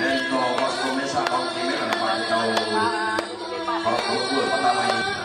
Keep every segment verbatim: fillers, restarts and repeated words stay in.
Ento pas pemirsa, kau kini kan pada tahu kalau kau pertama ini.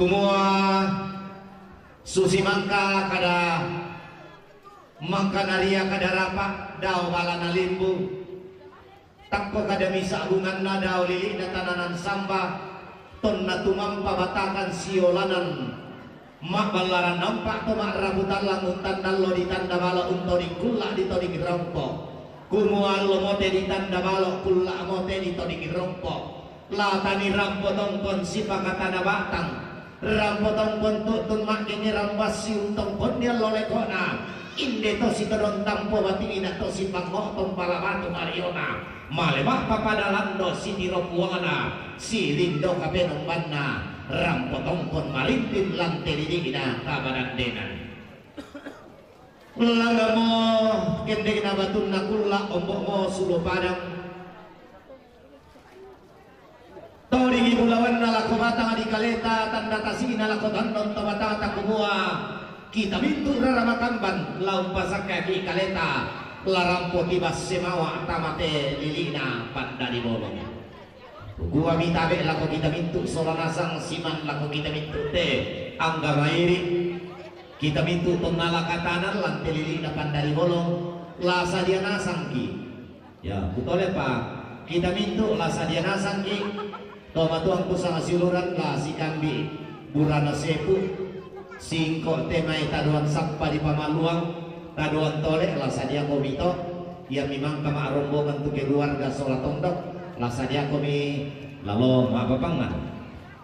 Kumua susi mangka kada, mangka naria kada rapa, dao bala nalimbu. Takko kada misa bunganna, dao lili'na tananan samba, tonna tumampa batakan siolanan, ma'ballaran nampa to ma'rabu tallang, untanda allo ditanda balo, untoding kulla ditoding rompo. Kumua allo mote ditanda balo, kulla mote ditoding rompo. La tani rampo tongkon sipakatana batang, rampo tongkon tu'tun ma'genge rambassi untongkonni allo lekona. Inde to sitodong tampo batini na to sipango tompala batu mariona. Male ma'papada lando sitiro puangna, silindo kapenombanna, rampo tongkon marintin lante lili'na kabadandenan. Langamo kendekna batunna kulla, ombo'mo sulo padang. Todingi bulawanna lako batang di kaleta, tanda tasi'na lako tannon to batata kumua, kita mintu' rara makamban, la umpasakkaki kaleta, la rampo tibasse mawa tamate lili'na panda di bolong. Kukua mitabe lako kita mintu' sola nasang, siman lako kita mintu' te angga mairi'. Kita mintu' tonna lakatanan lante lili'na panda di bolong, la sadia nasangki. Ya, kutolepa, kita mintu' la sadia nasangki, to matuangku sanga siuluran la sikambi burana sepu, singko' te mai tadoan sappa di pamaluang, tadoan tole la sadia komito, iami mangka ma'rombongan tu keluarga sola tondok, la sadia komi lalo ma'papangngan.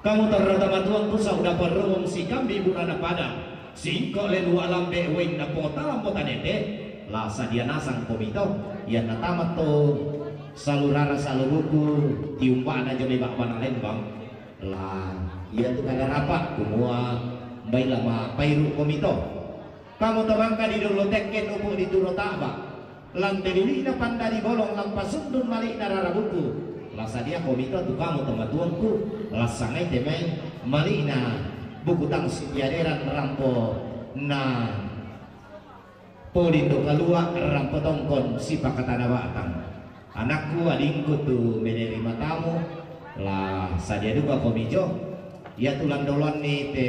Kamu torro tamatuangku sauda parrumung sikambi burana padang, singko' le lua lambe' uainna pota lambo tanete, la sadia nasang komito, ianna tamat to salurara salubuku tiumba'na jami ba'bana lembang, la iatu kada rapa, kumua mbai la ma'pairu' komito. Kamu to mangka di dolo tekke nupu di turo ta'ba, lante lili'na panda di bolong, lampa sundun mali'na rara buku, la sadia komito tu kamu to matuangku, la sangai te mai mali'na buku tang sitiaderan rampo na polindo kalua' rampo tongkon sipakatana batang. Anakku, adingku tu meneri matamu, la sadia duka komi jo. Iatu landoloanni te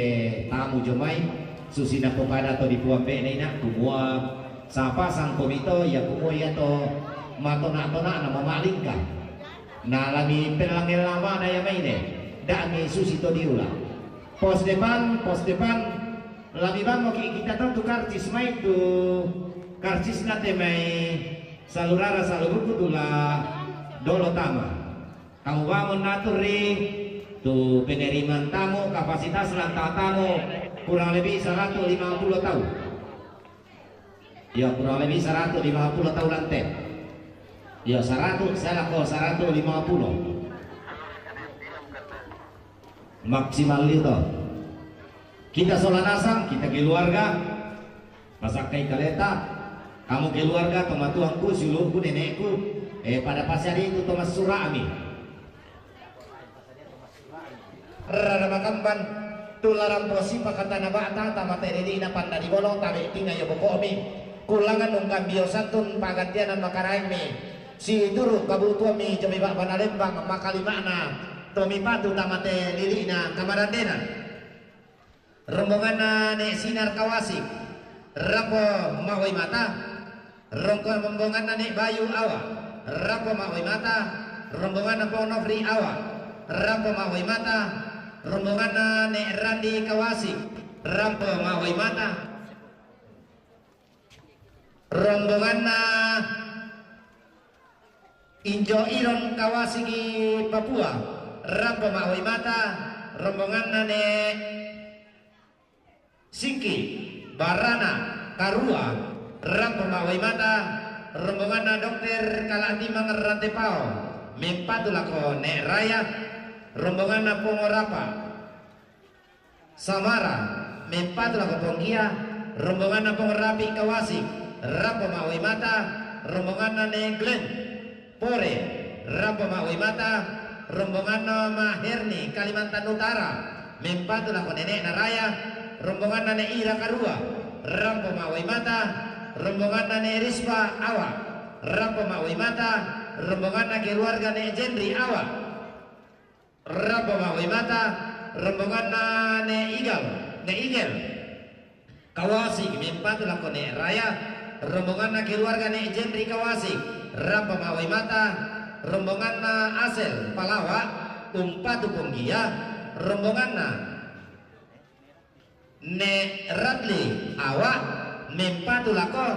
tamu jo mai, susi napokada to dipuambe'na ina, kumua sapa sangkomito, ia kumua iato matona-tona'na mamalingka. Na lami pellang-ellamana ia maine, da'mi susi to diula. Pos depan, pos depan, lami bammoki kita to tu karcis mai tu karcisna te mai salurara salubuku tu la dolo tama. Kamu bangun natur ri tu penerimaan tamu, kapasitas lanta tamu kurang lebih seratus lima puluh tahun. Ya, kurang lebih seratus lima puluh tahun lante. Ya, seratus, saya lako seratus lima puluh. Maksimal itu. Kita sola nasang, kita keluarga, masakkai kaleta, kamu keluarga, tomatuangku, siulu'ku, nene'ku, eh, pada pasadi itu to massura'mi. Rara makamban, tu la rampo sipakatana ba'ta, tamate lili'na panda di bolong, tabe' tinga ia boko'mi, kulangan ungkambio santun, pagantianan makaraengmi, situru' kabutuammi jami ba'bana lembang, makalima'na to mipatu tamate lili'na kamarandenan. Rombonganna Ne' Sinar Kawasik, rampo ma'wai mata. Rongko-, rombonganna Ne' Bayu Awa, rampo ma'wai mata. Rombonganna Pong Nofri Awa, rampo ma'wai mata. Rombonganna Ne' Randi Kawasik, rampo ma'wai mata. Rombonganna Injo Iron Kawasiki Papua, rampo ma'wai mata. Rombonganna Ne' Singki Barana Karua, rampo ma'wai mata. Rombonganna Dokter Kalatimang Rantepao, mempatu lako Ne' Raya. Rombonganna Pongorapa Samara, mempatu lako Ponggia. Rombonganna Pong Rapi Kawasik, rampo ma'wai mata. Rombonganna Ne' Glenn Pore, rampo ma'wai mata. Rombonganna Ma Herni Kalimantan Utara, mempatu lako nene'na Raya. Rombonganna Ne' Ira Karua, rampo ma'wai mata. Rombonganna Ne' Rispa Awa, rampo ma'wai mata. Rombonganna keluarga Ne' Jendri Awa, rampo ma'wai mata. Rombonganna Ne' Igal, Ne' Igel Kawasik, mempatu lako Ne' Raya. Rombonganna keluarga Ne' Jenri Kawasik, rampo ma'wai mata. Rombonganna Asel Palawa, umpatu Ponggia. Rombonganna Ne' Radli Awak, mempatu lako,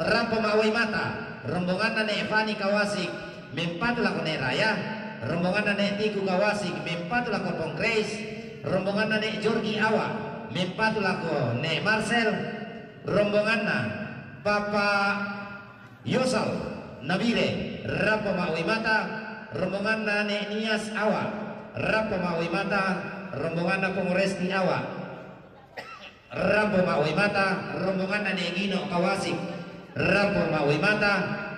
rampo ma'wai mata. Rombonganna Ne' Fani Kawasik, mempatu lako Ne' Raya. Rombonganna Ne' Tiku Kawasik, mempatu lako Pong Grace. Rombonganna Ne' Jorgi Awak, mempatu lako Ne' Marcel. Rombonganna Papa Yosal Nabire, rampo ma'wai mata. Rombonganna Ne' Nias Awak, rampo ma'wai mata. Rombonganna Pong Resti Awak, rampo ma'wai mata. Rombonganna Ne' Gino Kawasik, rampo ma'wai mata.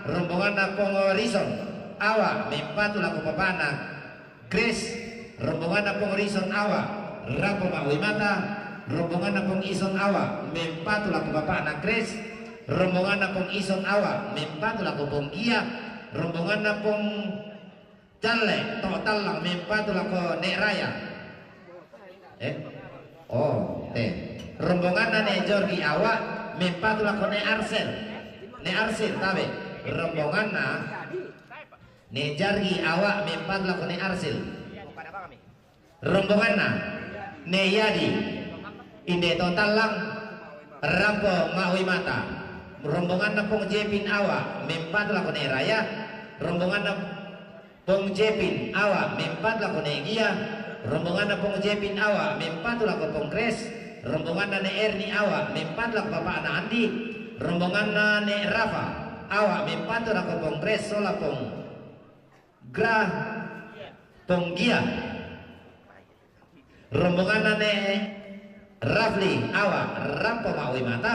Rombonganna Pong Rison Awak, mempatu lako papa'na Grace. Rombonganna Pong Rison Awak, rampo ma'wai mata. Rombonganna Pong Ison Awak, mempatu lako papa'na Grace. Rombonganna Pong Ison Awak, mempatu lako Ponggia. Rombonganna Pong Calle To' Tallang, mempatu lako Ne' Raya. Eh? Oh, te. Rombonganna Ne' Jorgi Awak, mempatu lako Ne' Arsel. Ne' Arsel, tabe'. Rombonganna Ne' Jargi Awak, mempatu lako Ne' Arsil. Rombonganna Ne' Yadi, inde To' Tallang, rampo ma'wai mata. Rombonganna Pong Jepin Awak, mempatu lako Ne' Raya. Rombonganna Pong Jepin Awak, mempatu lako Ne' Gia. Rombonganna Pong Jepin Awak, mempatu lako Pong Kres. Rombonganna Ne' Erni Awak, mempatu lako papa'na Andi. Rombonganna Ne' Rafa Awak, mempatu lako Pong Kres sola Pong Gra, Pong Gia. Rombonganna Ne' Rafli Awak, rampo ma'wai mata.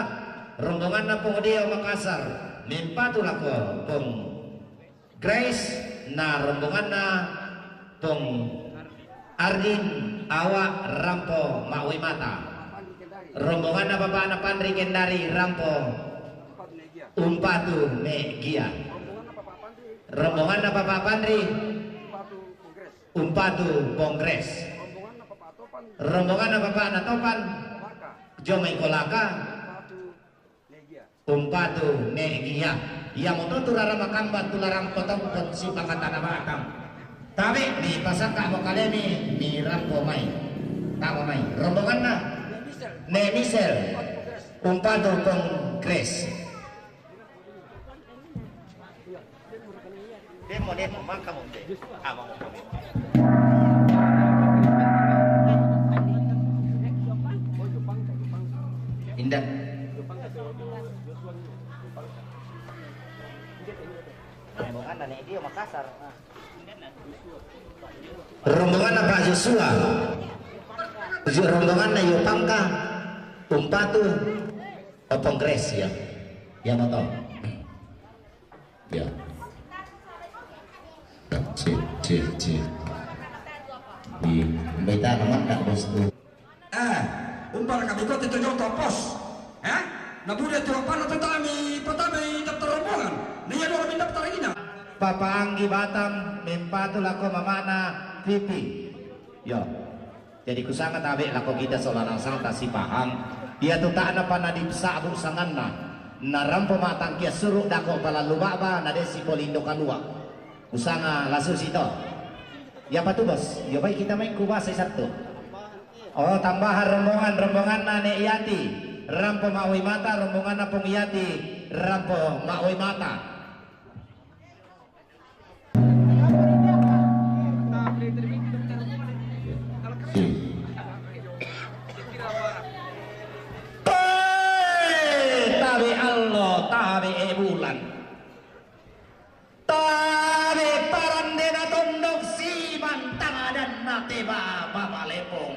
Rombonganna Pong Deo Makassar, mempatu lako Pong Grace. Na rombonganna Pong Ardin Awak, rampo ma'wai mata. Rombonganna papa'na Pandri Kendari, rampo umpatu Ne' Gia. Rombonganna papa Pandri, umpatu Pong Kres. Rombonganna papa'na Topan, jomai Kolaka, umpatu Ne' Gia. Iamoto tu rara makamban, tu larang potongkon sipakatana batang. Tabe', mi pasakka'mo kalemi, mi rampo mai. Tama mai. Rombonganna Ne' Misel, umpatu Pong Kres. Demo, demo, maka mo, de. Ama mo kami. Indah. Rombongan na Ne' Dio Makassar. Rombonganna Pak Joshua. Rombonganna Yopangka. Umpatu. Opong Grace, ya. Iamoto. Ya. Cek, cek, cek. Di, beta naman tak, bosku. Eh, umpara kami ko' tu jolo' to pos. Eh? Na bude tu apa na tu tami, patamai daftar rombongan. Na ia dua kami daftar ina. Papa Anggi Batam, mempatu lako mamana Pipi. Yo. Jadi kusanga tabe' lako kita sola nasang tasipahang. Iatu ta'na pa nadipsa'bu sanganna. Narampo ma'tangkia suru' dako' palallu ba'ba, na de' sipolindo kalua'. Kusanga lasu sito. Iapa tu, Bos? Iyo bai kita mai kubasai sattu. Oh, tambahan rombongan, rombonganna Ne' Yati. Rampo ma'wai mata, rombonganna Pong Yati. Rampo ma'wai mata. Eh, tabe' allo, tabe' bulan. Tabe' parandena tondok, siman tangadanna teba babalepong.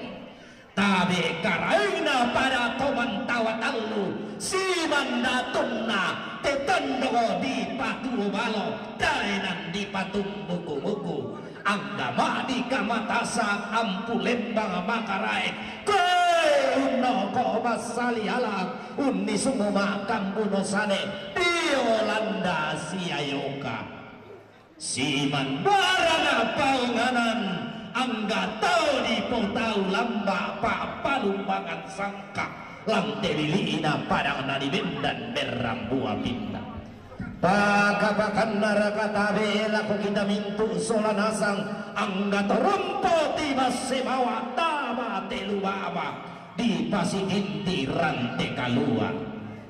Tabe' karaengna pada to mantawa tallu, siman datunna te tondok dipatuo balo, daenan dipatummuku-muku. Angga ma'dika matasa ampu lembang makaraeng, koe unnoko massali alang, unnisummu ma'kambuno sane, dio landa siayoka. Siman barana painganan, Angga to dipotau lamba' pa'palumbangan sangka' lan te lili'na padang na dibendan merrang bua pinna. Pakapakanna raka tabe' lako kita mintu' sola nasang, angga to rompo tibasse mawa tama te lubaba dipasitinti rante kalua.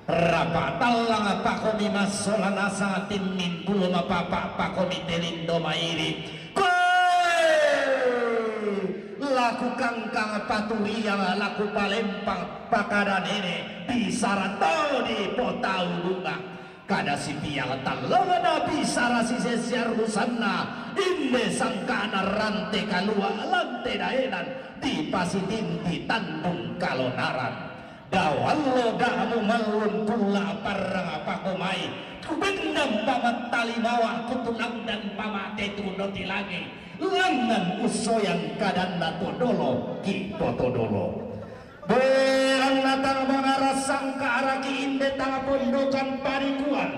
Rapa' tallang pakomi massola nasang timmin pulo mapapa' pakomi te lindo mairi. Koe laku kangkang paturiang laku palempang pakada nene' bisara to dipotau bunga. Kada sipiala tallona bisara sisessiar rusanna, inde sangka'na rante kalua lan te daenan dipasitinti tandung kalonaran. Dao allo da'mu mallun kulla' parrang pakomai, kubendan pamattali mawa kutunang dan pamate tu doti langi', langngan ussoyang kadanna to dolo ki' potodolo. Beranna tang mangara sangka'raki' inde tang pondokan panikuan,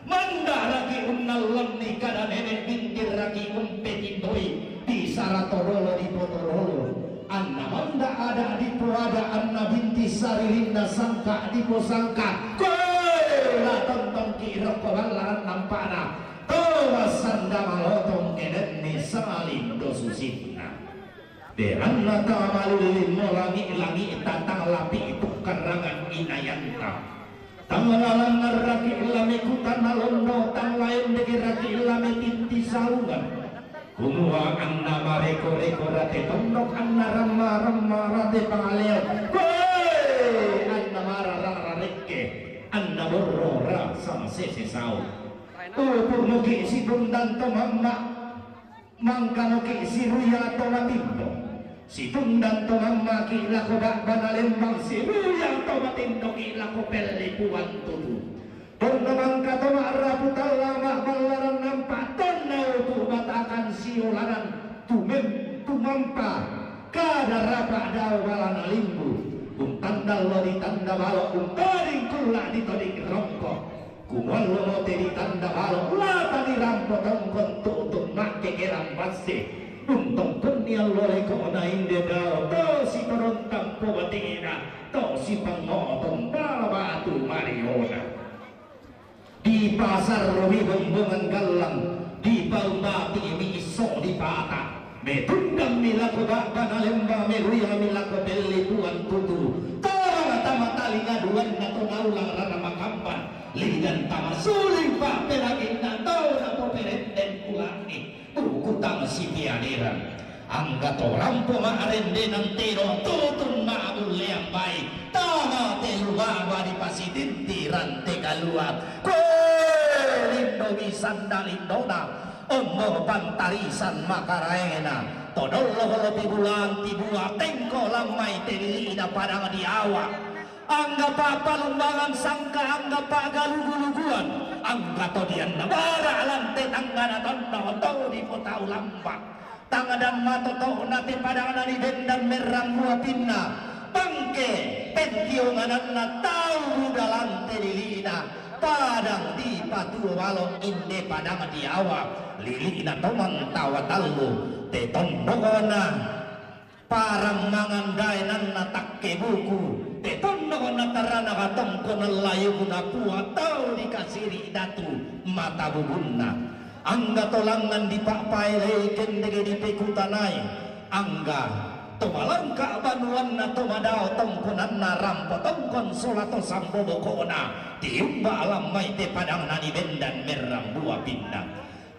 manda'raki' unnallanni kada nene' bintirraki' umpetindoi bisara to dolo dipotodolo. Anna manda' ada' dipoada' anna binti saririnna sangka' diposangka'. Koe la tontongki' rokko ballaran nampa'na to massanda malotong ke denni salindo susinna. Beranna tama malillimmo langi'-langi'ta tang lapi' pukkarangan inayanta. Tang lalangngarraki' lame kutana londo, tang laendegerraki' lame tinti saungan. Kumua anna mareko-reko rate tondok, anna ramma-ramma rate pangalean. Koe anna mararang rarekke, anna borro rasa sese sau. Upu'muki' situndan to mamma'. Mangkanoki' siruya to matindo, situndan to mammaki' lako ba'bana lembang, siruya to matindoki' lako pellipuan tutu. Ponno mangka to ma'rapu tallama' ballaran nampa' tonna upu' batakan siolanan tumem-, tumampa kada rapa' dao balana limbu, untanda allo ditanda balo', untoding kulla' ditoding rongko'. Kumuallomo te ditanda balo', la tanirampo tongkon tu'tu' makkekerang basse. Untongkonni allo leko'na inde dao, to sitodong tampo batena, to sipangngotong bala batu mariona. Dipasarromi bombongan gallang, dipaumbati'mi isso dipata. Metundammi lako ba'bana lembang, meruyami lako pellipuan tutu. Tama-tama talinga duanna to naulang rara makamban, lidan tama suling pa'peraginna tau napoperenden ulangi, buku tang sipiaderan. Angga to rampo ma'rendenan tero, tutun ma'bullean bai, tama te lubaba dipasitinti rante kalua. Koe lindomi sanda lindona, ombo pantarisan makaraengna, to dollo lopi bulan tibua tengko lammai te lili'na padang di awa. Angga pa'palumbangan sangka, angga pa'galugu-luguan, angga to dianna bara' lan te tanggana tonno to dipotau lamba'. Tang dan matoto'na te padang na dibendan merrang bua pinna, bangke pentiongananna tau buda lan te lili'na padang dipatuo balo' inde padang di awa, lili'na to mantawa tallu, te tondokna parammangan daenanna takkebuku, te tondokna tarana katongkonan layukna pua tau dikasiri' datu mata bubunna. Angga to langngan dipa'paelei kendege dipekutanai, angga to malangka' banuanna to madao tongkonanna rampo tongkon sola to sambo boko'na, tiumba' lammai te padang na dibendan merrang bua pinna.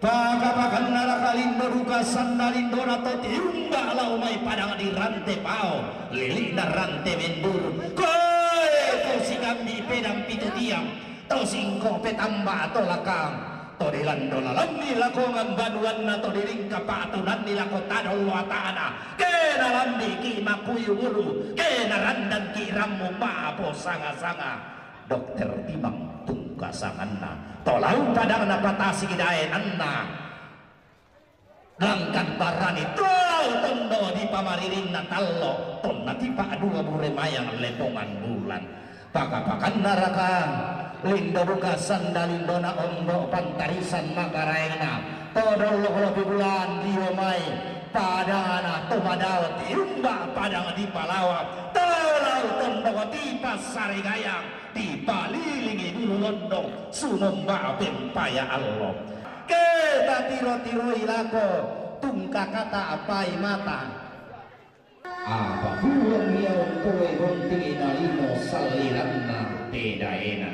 Paka-pakanna raka lindo duka sanda lindona to tiumba' lao mai padang di rante pao, lili'na rante menduru. Koe to sikambi' pedang pitu tiang, to singko' petamba' to lakang, to dilando lalanni lakongan banuanna to dilingka pa'tunanni lako tadollo ata'na, ke nalambi'ki' makuyu bulu, ke narandangki' rammu ma'apo sanga-sanga. Dokter Timang tungka sanganna. To lau padang napatasi' daenanna. Gangkan barani to tondo dipamaririnna tallo, tonna tipa'dua bure mayang lepongan bulan. Paka-pakanna raka lindo duka sanda lindona ombo' pantarisan makaraengna. To dollo lopi bulan dio mai. Padangna to madao tiumba padang dipalawa, tau tondok tipassarigayang, tipalilingi bulu londo, sumomba pempaya allo. Ke tatiro-tiroi lako tungka kata apai mata. Apa puang ia untoe bontingi nalimo salliranna pedaena.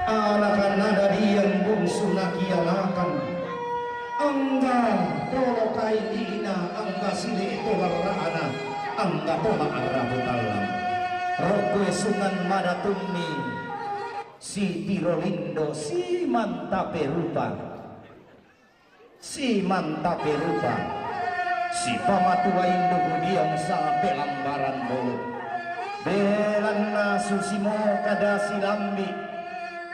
Anakan nadadian bungsu nakianakan. Angga polo kaili'na, angga sile to larra'na, angga to ma'arrapu tallang. Rokkoe sungan madatummi, sitiro lindo, simantape rupa. Simantape rupa, sipamatua induk diong sanga pelambaran bolu. Belanna susimo kada silambi,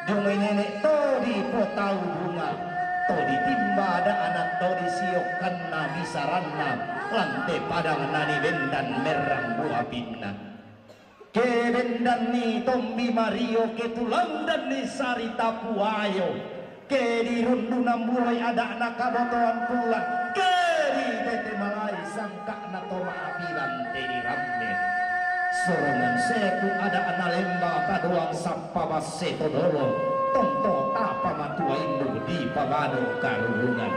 diong nene' to dipotau bunga, to ditimba ada anak to disiokkanna bisaranna, lante padang nani bendan merrang buah pinna. Ke bendanni tombi mario, ke tulandanni sarita puayo, ke dirundu nambuloi ada'na kabotoan pulang, ke ditete malai sangka'na to ma'abilan te diramme. Sorongan seku ada'na lemba tadoang sappa basse to dolo, tongto tapamatua induk dipabado karurungan.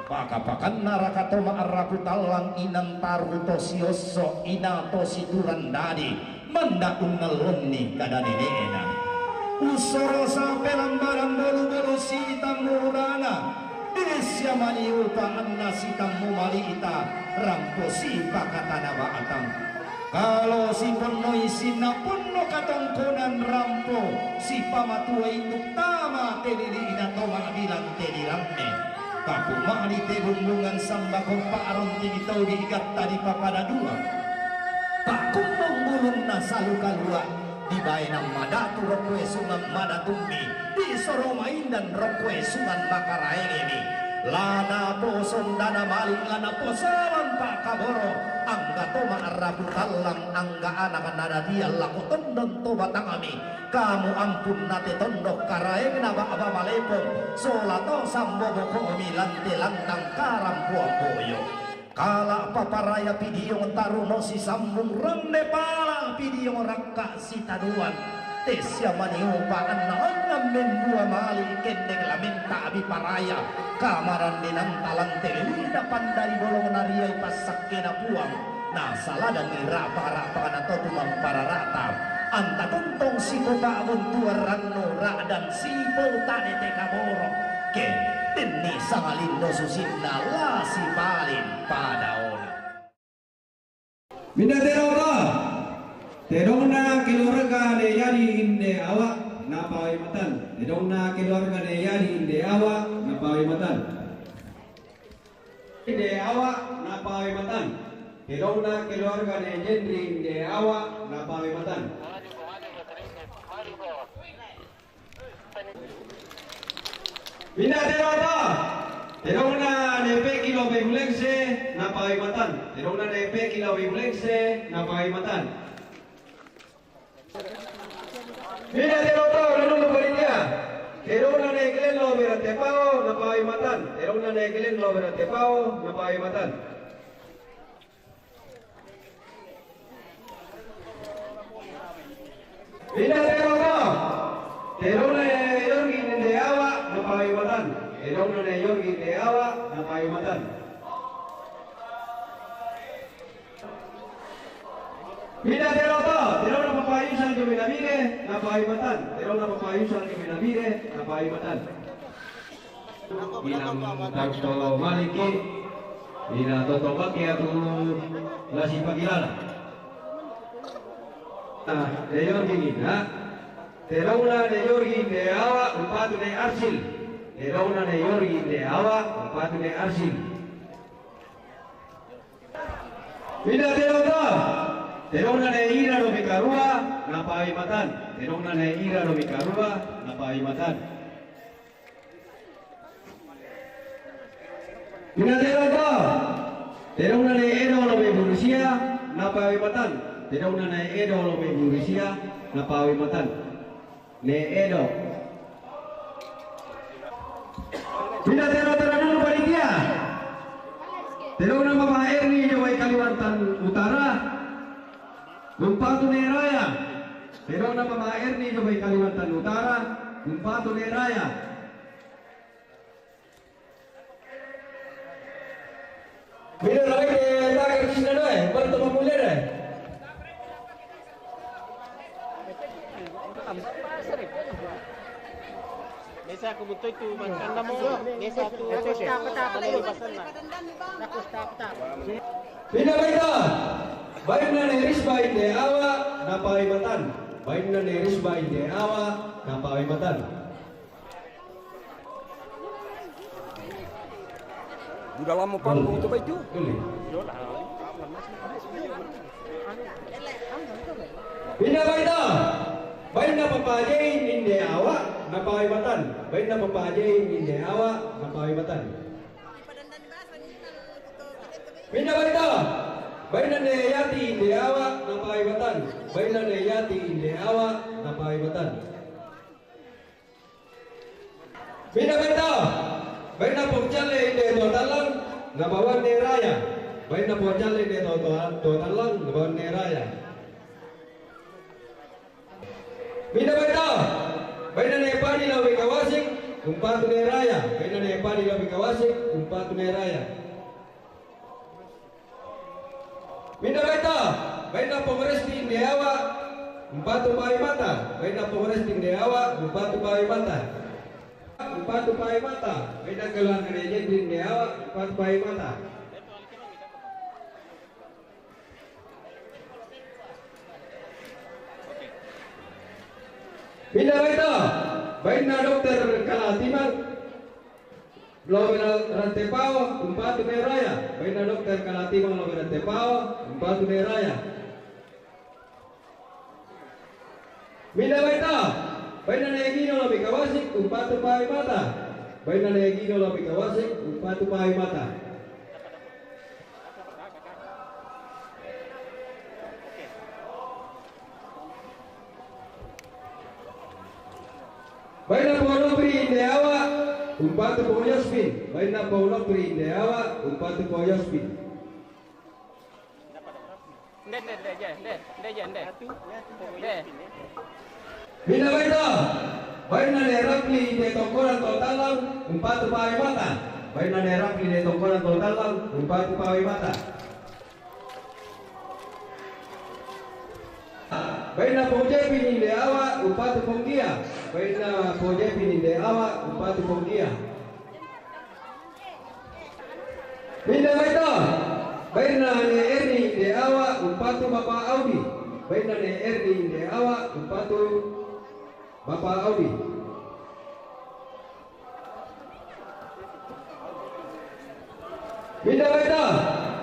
Paka-pakanna raka to ma'arrapu tallang, inang taru to siosso, ina to siturang dadi, manda ungallonni kada nene'na. Ussoro sape lambarang bolu-bolu sitammu urana, disia maniupa anna sitammu mali'ta, rampo sipakatana ba'tang. Kalo siponnoi sinna ponno katongkonan rampo, sipamatua induk tama te lili'na to ma'bilang te diramme. Kapumali te bumbungan sambako pa'rontingi tau digatta dipapada dua. Pakkumbung bulunna salu kalua, dibaenang madatu rokkoe sungang madatummi, disoro maindan rokkoe sungang makaraengemi. Lana posondana mali, lana posalang pa'kaboro, angga to ma'arrapu tallang, angga anak nadadian lako tondon to batangami. Kamu ampun nate tondok karaengna ba'ba malepong, sola to sambo boko'mi lante lantang karampoang boyo. Kala paparaya pidiong taruno sisambung, rande pala pidiong rakka sitaduan. Te sia maniupa anna langngan membua mali kendeng lamenta abi paraya. Kamarandenanta lante lili'na pandari bolong nariai passakkena puang. Nasaladangi ra'pa-ra'pana to tumamparara'ta. Anta tontong sipopa'buntuang rannu ra'dan sipou tane te kaboro. Ke, denni sangalindo susinna la sipalin padaona. Minda tero to. Tedongna keluarga de yadi inde awa napawai matan. Tedongna keluarga de yadi inde awa napawai matan. Inde awa napawai matan. Tedongna keluarga de Jendri inde awa napawai matan. Minda tero to. Tedongna ne Peki lobe bulengse napawai matan. Tedongna ne Peki lobe bulengse napawai matan. Minda tero to, nunung panitia. Tedongna ne Glenn lobe rante pao napawai matan. Tedongna ne Glenn lobe rante pao napawai matan. Minda tero to. Tedongna ne Yorgi inde awa napawai matan. Tedongna ne Yorgi inde awa napawai matan. Minda tero to. Tedongna papayusan jo menabire napawai matan. Tedongna papayusan jo menabire napawai matan. Inang tarto maliki, ina toto baki aku lasi pagilala. Nah, de Yorgi ina. Tedongna de Yorgi inde awa, umpatu de Arsil. Tedongna de Yorgi inde awa, umpatu de Arsil. Minda tero to. Tedongna ne Ira lobe karua napawai matan. Tedongna ne Ira lobe karua napawai matan. Minda tero to. Tedongna ne Edo lobe bulusia napawai matan. Tedongna ne Edo lobe bulusia napawai matan. Ne Edo. Minda tero to dulu panitia. Tedong na Mama Erni jomai Kalimantan Utara, umpatu ne raya. Tedong na Mama Erni jomai Kalimantan Utara, umpatu ne raya. Mina rawai de takar sina doe, bertemu mulia doe. Nesa aku muntoi tu makan namo, nesa tu. Mina baita, baina ne risba inde awa, na pawai matan. Baina ne risba inde awa, na pawai matan. Udah lama panggung itu, Pak, itu. Pinda baita. Baina papajein inde awa, na pawai matan. Baina papajein inde awa, na pawai matan. Pinda baita. Baina ne yati inde awa, na pawai matan. Baina ne yati inde awa, na pawai matan. Pinda baita. Baina pong chale inde totalang, na bawan ne raya. Baina pong chale inde to-, to-, totalang, na bawan ne raya. Pinda baita. Baina ne pani lau bika wasik, umpatu ne raya. Baina ne pani lau bika wasik, umpatu ne raya. Pinda baita, baina pong resti inde awa, umpatu pawai mata. Baina pong resti inde awa, umpatu pawai mata. Umpatu pawai mata. Baina keluarga ne Jendri inde awa, umpatu pawai mata. Pinda baita, baina dokter Kalatimang. Lau bina rantepao, umpatu ne raya. Baina dokter Kalatimang lau bina rantepao, umpatu ne raya. Pinda baita. Baina ne gino lau bika wasik, umpatu pawai mata. Baina ne gino lau bika wasik, umpatu pawai mata. Baina pong Nopri inde awa, umpatu pong Yasmin. Baina pong Nopri inde awa, umpatu pong Yasmin. Nde, nde, nde, je, nde, nde, je, nde. Nde. Pinda baita. Baina ne Rapli inde tongkonan totalang, umpatu pawai mata. Baina ne Rapli inde tongkonan totalang, umpatu pawai mata. Baina pong Jepin inde awa, umpatu pong Gia. Baina pong Jepin inde awa, umpatu pong Gia. Pinda baita. Baina ne Erni inde awa, umpatu Bapa Audi. Baina ne Erni inde awa, umpatu Bapa Audi. Pinda baita.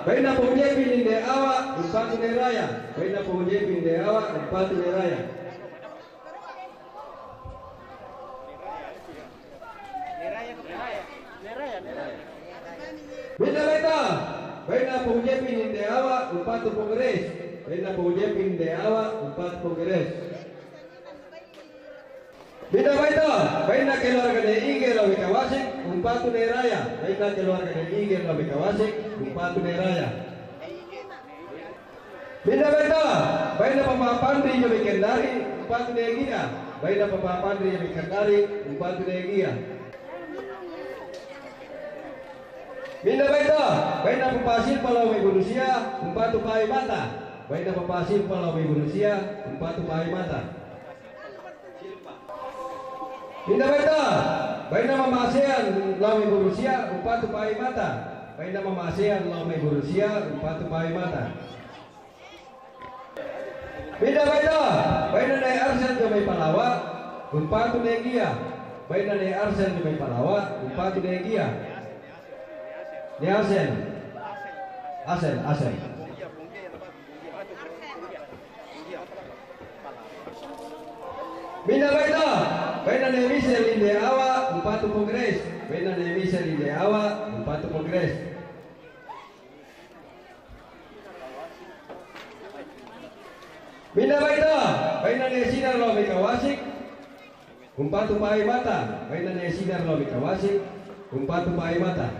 Baina pong Jepin inde awa, umpatu ne raya. Baina pong Jepin inde awa, umpatu ne raya. Pinda baita. Baina pong Jepin inde awa, umpatu pong Res. Baina pong Jepin inde awa, umpatu pong Res. Pinda baita, baina keluarga ne Iger lau bika wasik, umpatu ne raya. Baina keluarga ne Iger lau bika wasik, umpatu ne raya. Pinda baita, baina Papa Pandri jomai Kendari, umpatu ne Gia. Baina Papa Pandri jomai Kendari, umpatu ne Gia. Pinda baita, baina Papa Silpa lau mai Bunusia, umpatu pawai mata. Baina Papa Silpa lau mai Bunusia, umpatu pawai mata. Pinda baita, baina Mama Asean lau mai Bunusia, umpatu pawai mata. Baina Mama Asean lau mai Bunusia, umpatu pawai mata. Pinda baita, baina ne Arsel jomai Palawa, umpatu ne Gia. Baina ne Arsel jomai Palawa, umpatu ne Gia. Ne Arsel. Arsel, Arsel. Pinda baita, baina ne Misel inde awa, umpatu pong Res. Baina ne Misel inde awa, umpatu pong Res. Pinda baita, baina ne Sinar lau bika wasik, umpatu pawai mata. Baina ne Sinar lau bika wasik, umpatu pawai mata.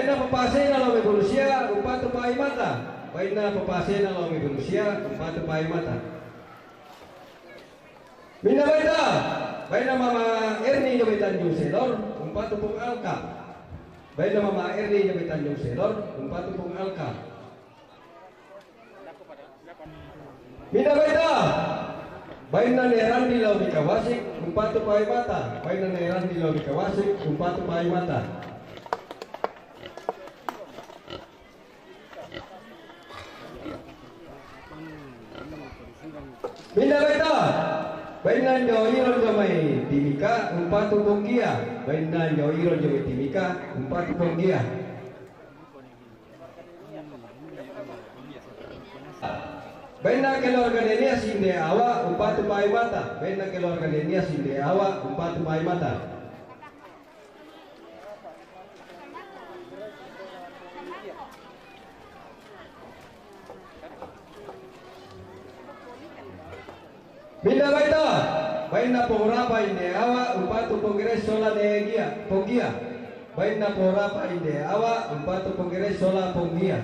Baina Papa Sena Lome Borussia, umpatu Pai Mata. Baina Papa Sena Lome Borussia, umpatu Pai Mata. Minda baita, baina Mama Erni Jobe Tanjung Selor, umpatu Pung Alka. Baina Mama Erni Jobe Tanjung Selor, umpatu Pung Alka. Minda baita, baina Ne Randi Lome Kawasik, umpatu Pai Mata. Baina Ne Randi Lome Kawasik, umpatu Pai Mata. Minda baita, baina Njo Iro Njo mai Timika, umpatu Ponggia. Baina Njo Iro Njo mai Timika, umpatu Ponggia. Baina keluarga Nenia Sinde Awa, umpatu Pai Mata. Baina keluarga Nenia Sinde Awa, umpatu Pai Mata. Minda baita, baina Pong Rapa Inde Awa, umpatu Pong Gres sola Negia, Ponggia. Baina Pong Rapa Inde Awa, umpatu Pong Gres sola Ponggia.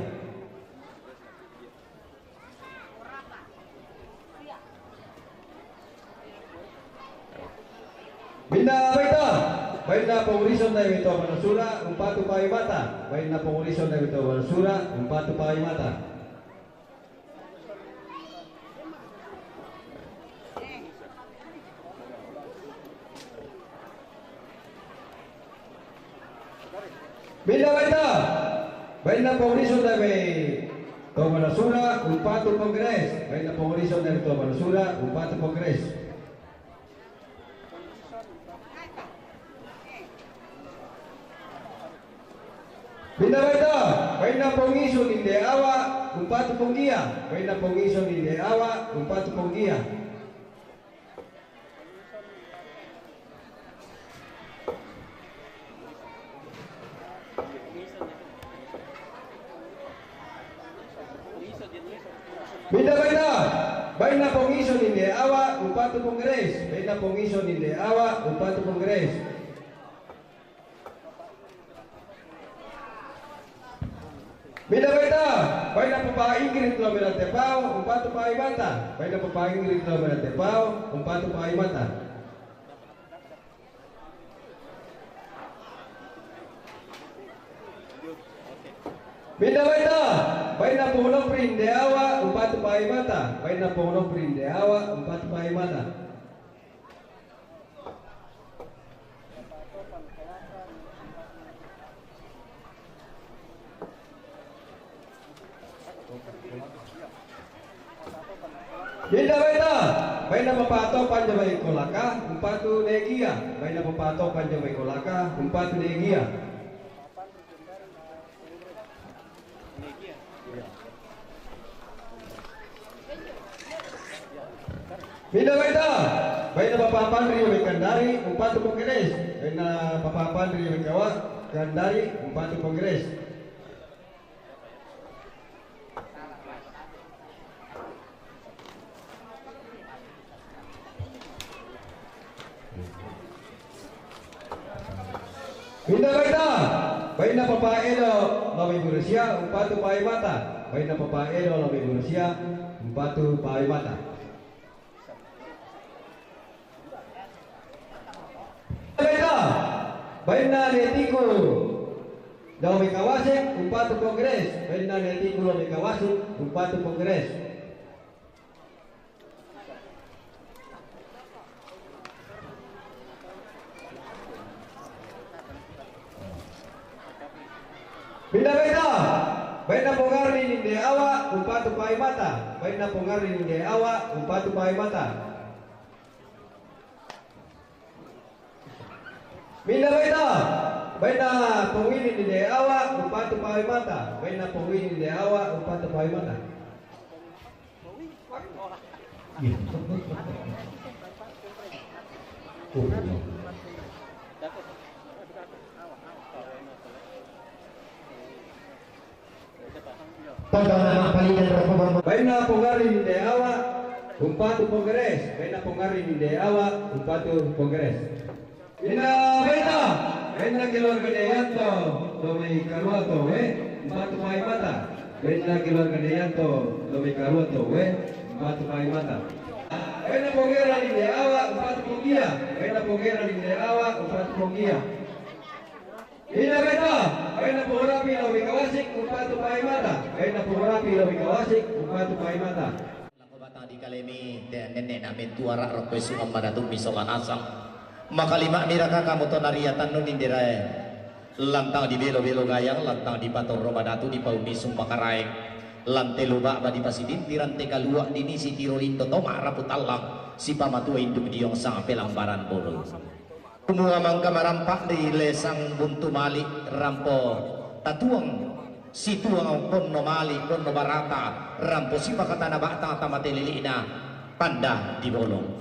Minda baita, baina Pong Rison Dai Beto Manasura, umpatu Pai Mata. Baina Pong Rison Dai Beto Manasura, umpatu Pai Mata. Minda baita, baina Pong Rison Dai Beto Manasura, umpatu Pong Gres. Baina Pong Rison Dai Beto Manasura, umpatu Pong Gres. Minda baita, baina Pong Ison Inde Awa, umpatu Ponggia. Baina Pong Ison Inde Awa, umpatu Ponggia. Minda baita, baina Pong Ison Inde Awa, umpatu Pong Gres. Baina Pong Ison Inde Awa, umpatu Pong Gres. Minda baita, baina Papa Ingrid Lome Rantepao, umpatu Pai Mata. Baina Papa Ingrid Lome Rantepao, umpatu Pai Mata. Minda baita, baina Pong Nopri Inde Awa, umpatu Pai Mata. Baina Pong Nopri Inde Awa, umpatu Pai Mata. Minda baita, baina Papa Topan Jobe Kolaka, umpatu Negia. Baina Papa Topan Jobe Kolaka, umpatu Negia. Minda baita, baina Papa Pandri Jobe Kandari, umpatu Pong Gres. Baina Papa Pandri Jobe Kawa Kandari, umpatu Pong Gres. Minda baita, baina Papa Edo Lome Borussia, umpatu Pai Mata. Baina Papa Edo Lome Borussia, umpatu Pai Mata. Baita, baina Ne Tiku Lome Kawasik, umpatu Pong Gres. Baina Ne Tiku Lome Kawasik, umpatu Pong Gres. Minda baita, baina Pong Arni Inde Awa, umpatu Pai Mata. Baina Pong Arni Inde Awa, umpatu Pai Mata. Minda baita, baina Pong Willy Inde Awa, umpatu Pai Mata. Baina Pong Willy Inde Awa, umpatu Pai Mata. Baina Pong Arni Inde Awa, umpatu Pong Gres. Baina Pong Arni Inde Awa, umpatu Pong Gres. Minda baita, baina keluarga Yanto. Domi karua to we, umpatu pai mata. Bainna keluarga Deyanto, domi karua to we, umpatu pai mata. Bainna pongera ni Deawa, umpatu ponggia. Bainna pongera ni Deawa, umpatu ponggia. Ina beta, bainna pongorapi lo mikawasik, umpatu pai mata. Bainna pongorapi lo mikawasik, umpatu pai mata. Lako batang di kalemi, te nenne na mentuara rokko sungang madatummi sola nasang. Makalima mira kaka muto naria tannu ninderae. Lantang di belo-belo gayang, lantang di patorro badatu, di pauni summa karaeng. Lante luba'ba di pasidinti rante kalua, dinisi tiro lindo toma rapu tallang, sipamatua induk diong sang pelambaran bolo. Kumua mangka marampa di lesang buntu mali, rampo tatuang situang ponno mali, ponno barata, rampo sipakatana ba'tang tama telili'na panda di bolong.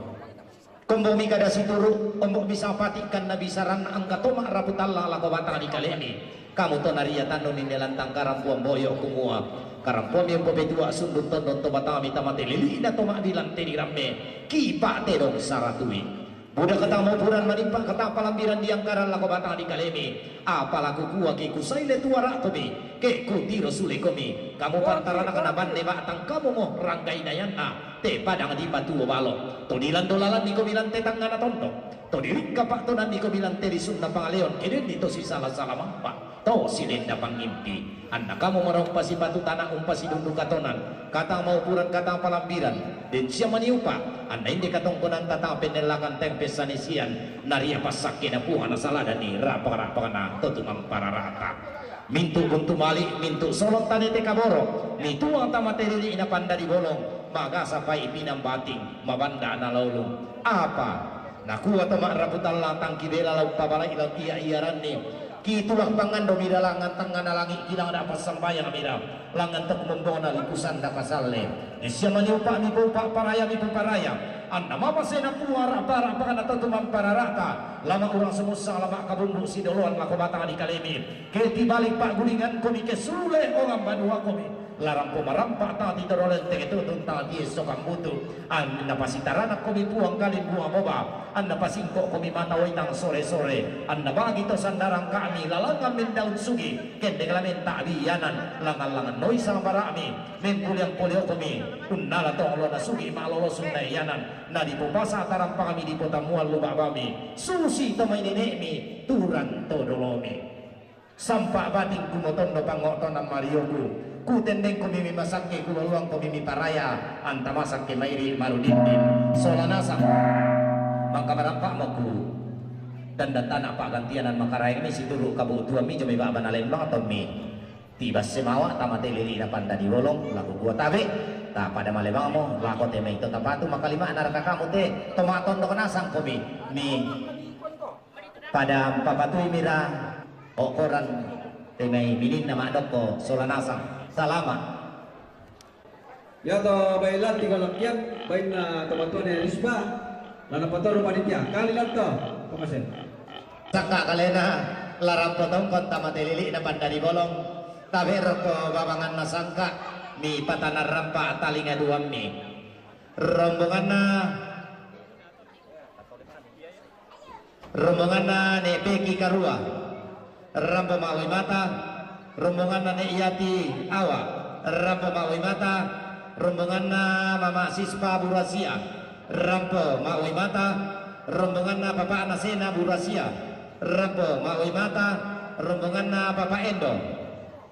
Kombo mi kada situru, ombo bisa patikkan na bisaran angka toma rapu tallang lako batang di kalemi. Kamu to naria tannu ninne lantang karampuang boyo kumua. Karampuang mi ombo petua sundun tondon to batami tama telili'na toma bilang tedi ramme. Kipa tedong saratui. Buda katang maupuran manimpa katang palambiran diangkaran lako batang di kalemi. Apala kukua ke kusaile tuara komi, ke kutiro sule komi. Kamu pantarana kana banne ba'tang kamu mo rangga inayanna. Te padang dipatuo balo. To dilando lalan niko bilang te tangngana tondok. To diringka pa'tonan niko bilang te lisunna pangaleon. Kedenni to sisala-sala mampa. To silenda pangimpi. Anna kamu maraung pasipatu tana umpasidundu katonan. Katang maupuran katang palambiran. Den sia maniupa. Anna inde katongkonan tatang pennellakan teng pessanisian. Naria passakke na puang na saladani rapa-rapana to tumang pararata. Mintu buntu mali, mintu solong tane te kaboro. Mituang tama telili na panda di bolong. Magasa pai pinang bating. Mabanda na laulung. Apa? Nakua to ma'rapu tallang tangki bela lau pabalai lau iya-iyaranni. Kitulak pangando mira langan tangngana langi kilang da passambayang mira. Langan to kumombona lipusan da pasalle. Sia maniupa mi poupa paraya mi puparaya. Anna mama sena puara para pakana to tumang pararata. Lama urang semussa lama kabumbu sidoloan lako batang di kalemi. Ke tibalik pa'gulingan komi ke sule ongang banua komi. Larampo marampa tati torolen tege tutun tati esso kambutu. Anna pasitarana komi puang kalimbu amoba. Anna pasingko komi mata waitang sore-sore. Anna bagi to sandarang kami lalangan mendaun sugi. Kendeng lamen ta'biyanan. Langan-langan noi sambara'mi. Mengkuliang polio komi. Unnala tong lona sugi ma'lolo sunna iyanan. Na dipopasa tarampangmi dipotamuan lubabami. Susi to mai nene'mi. Turang to dolomi. Sampa bating kumotondo pango'tonan marioku. Kutendeng komi mi masakke, kuloloang komi mi paraya, anta masakke mairi marudindin. Sola nasang. Mangka marampa moku. Dan datana pa'gantianan makaraeng mi situru kabutuan mi jomi ba'bana lembang tommi. Tiba semawa tama te lili na panda di bolong, laku kua tabe, ta pada malebang mo, lako te mai to tapatu makalima na raka kamu te, to ma'tondok nasang komi, mi. Pada mpapatui mira okkoran te mai mininna ma'dokko sola nasang. Salama. Yato bai latti golokkian, bainna tomatuane Risba, lana patoru panitia, kali lanto, pamase. Sakka kalena, larampo tongkon tama te lili na panda di bolong, tabe rokko babanganna sangka, mi patana rampa talinga duammi. Rombonganna Rombonganna Ne' Peki Karua, rampo ma'wai mata. Rombonganna Ne' Yati Awa, rampo ma'wai mata. Rombonganna Mama Sispa Burasia, rampo ma'wai mata. Rombonganna Papa'na Sena Burasia, rampo ma'wai mata. Rombonganna Papa Endo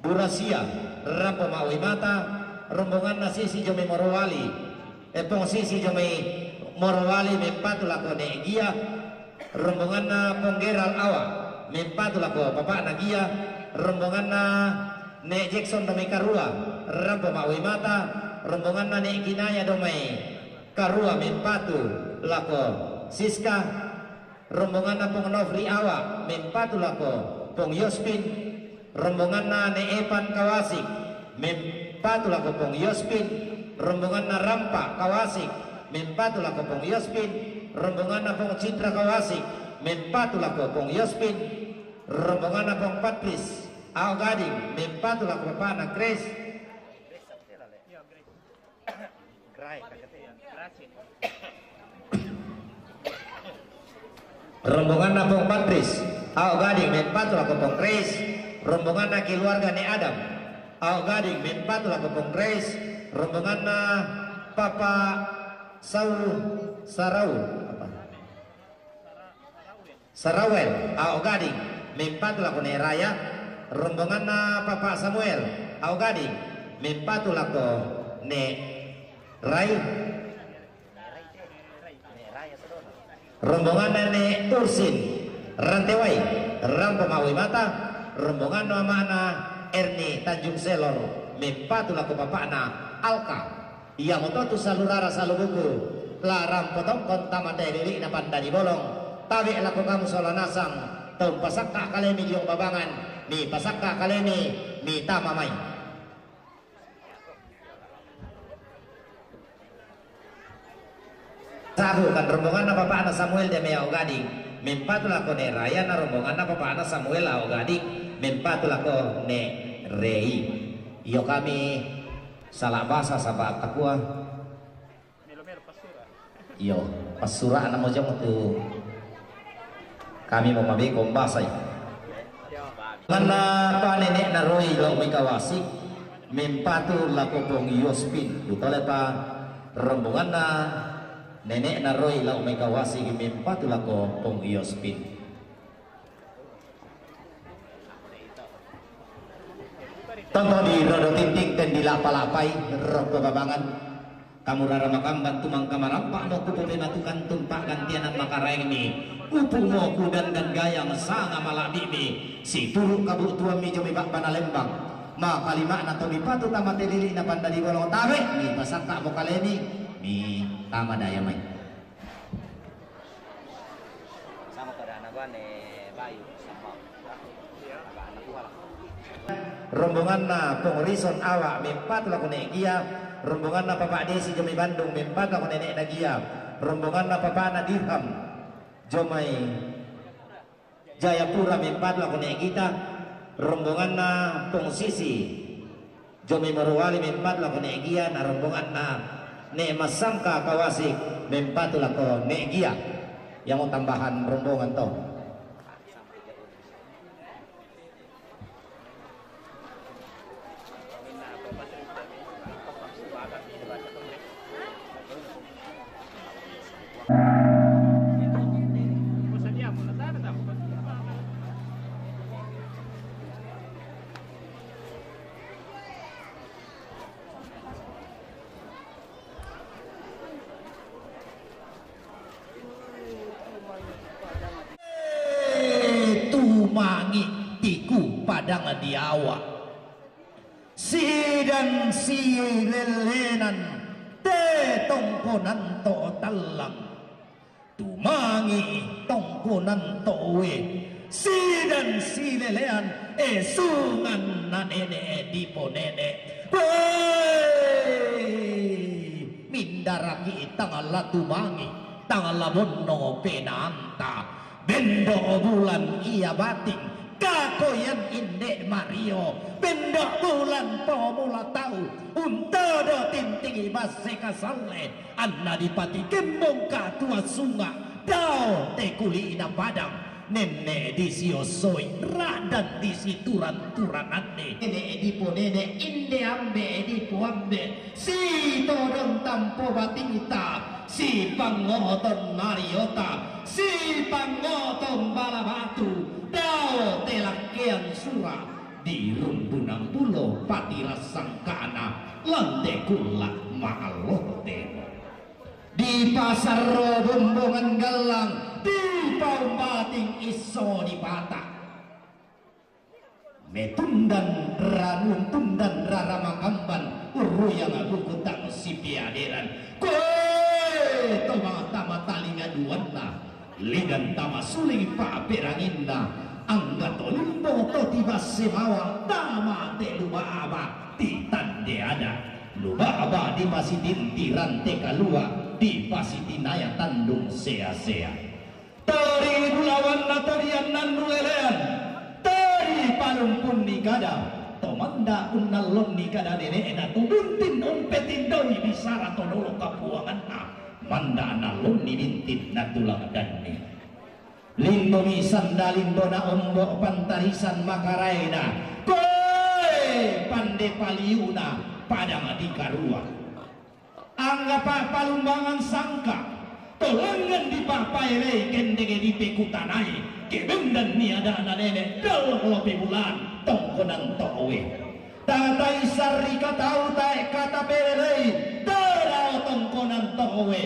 Burasia, rampo ma'wai mata. Rombonganna Sisi Jome Morowali, Epong Sisi Jomai Morowali mempatu lako Ne' Gia, rombonganna Pong Geral Awa mempatu lako papa'na Gia, rombonganna Ne' Jackson Domai Karua, rampo ma'wai mata, rombonganna Ne' Kinaya Domai Karua mempatu lako Siska, rombonganna Pong Nofri Awa mempatu lako Pong Yospin, rombonganna Ne' Epan Kawasik mempatu lako Pong Yospin, rombonganna Rampa Kawasik mempatu lako Pong Yospin, rombonganna Pong Citra Kawasik mempatu lako Pong Yospin, rombonganna Pong Patris Ao Gading mempatu lako papa'na Kres. Rombonganna Pong Patris, Ao Gading mempatu lako Pong Kres. Rombonganna keluarga Ne Adam, Ao Gading, mempatu lako Pong Reis. Rombonganna Papa Sau, Sarau, apa? Sarawel, Ao Gading, mempatu lako Ne Raya. Rombonganna Papa Samuel, Ao Gading, mempatu lako Ne Rai. Rombonganna Ne Ursin, Rantewai, Rampo Mawi Mata. Rombonganna ama'na Erni, Tanjung Selor, mempatu lako bapa'na Alka. Iamoto tu salurara salubuku, la rampo tongkon tama te lili'na Panda di Bolong. Tabe' lako kamu sola nasang, to umpasakka' kalemi diong babangan, mipasakka' kalemi, mitama mai. Sahu kan rombonganna bapa'na Samuel Demea Ao Gading, mempatu lako Ne Raya, na rombonganna bapa'na Samuel Ao Gading, mempatu lako Ne Rei. Iyo kami sala basa saba' takua. Iyo, passura'na mo jong tu kami mo mabeko umbasai. Rombonganna pa nene'na Roi lao mai Kawasik, mempatu lako Pong Yospin. Kutole pa rombonganna nene'na Roi lao mai Kawasik, mempatu lako Pong Yospin. Tonton di rodo tinting ten dilapa-lapai rokko babangan. Kamu rara makamban tumangka marampa' mo kupopematukan tumpa' gantianan makaraengmi. Upu' mo kudandan gayang sanga mala'bi'mi. Situru' kabu'tuammi jomai ba'bana lembang. Makalima'na to mipatu tama te lili'na Panda di Bolong, tabe' mipasakka' mo kalemi, mitama daya mai. Sama pada anak gua ne Bayu sama. Rombonganna Pong Rison Awa mempatu lako Ne Gia. Rombonganna Papa Desi jomai Bandung mempatu lako nene'na Gia. Rombonganna papana Dirham jomai Jayapura mempatu lako Ne Gita. Rombonganna Pong Sisi jomai Morowali mempatu lako Ne Gia, na rombonganna Ne Massangka Kawasik mempatu lako Ne Gia. Iamo tambahan rombongan to. Eh, tumangi' tiku padang diawa'. Sidan silelenan te tongkonan to tallang. Tumangi' tongkonan to'we, sidan silelean, e sunganna nene' dipo nene'. Woi! Mindaraki tang la tumangi', tang la bonno penaanta. Bendo bulan ia bating, kakoyan inde' mario. Bendo bulan pomula tau, untodo tintingi basse kasalle. Anna dipati kembong katua sunga', dao te kuli'na padang, nenne' disiosoi, ra'dan disituran-turananni. Nene' dipo nene', inde ambe' dipo ambe', sitodong tampo batingta, sipangoton mariota, sipangoton bala batu, dao te lakkean sura', di rumbunan pulo patirassangkana, lante kulla' ma'allo temo. Dipasarro bombongan gallang, dipaumbating isso dipata. Metundan ranun tundan rara makamban, urruyang buku tang sipiaderan. Koe to mata-mata linga duanna, lidan tama suling pa'peranginna, angga to limbo to tibasse mawang tama te lubaba titande ada. Lubaba dipasitinti rante kalua, dipasitinaya tandung sea-sea. Teri bulawanna toriannan nulelean, teri palumpunni kada, to manda unnallonni kada nene'na tu buntin umpetindoi bisara to dolo kapuanganna, manda nallonni bintinna tulang danni. Lindomi sanda lindona ombo' pantarisan makaraena, koe pande paliuna padang di karua. Angga pa' palumbangan sangka, to langngan dipapaelei kendege dipekutanai, kebendan ni ada'na nene' dallo' lope bulan tongkonan to'oe. Tatai sarrika tau tae' kata pelelei, tadao tongkonan to'oe.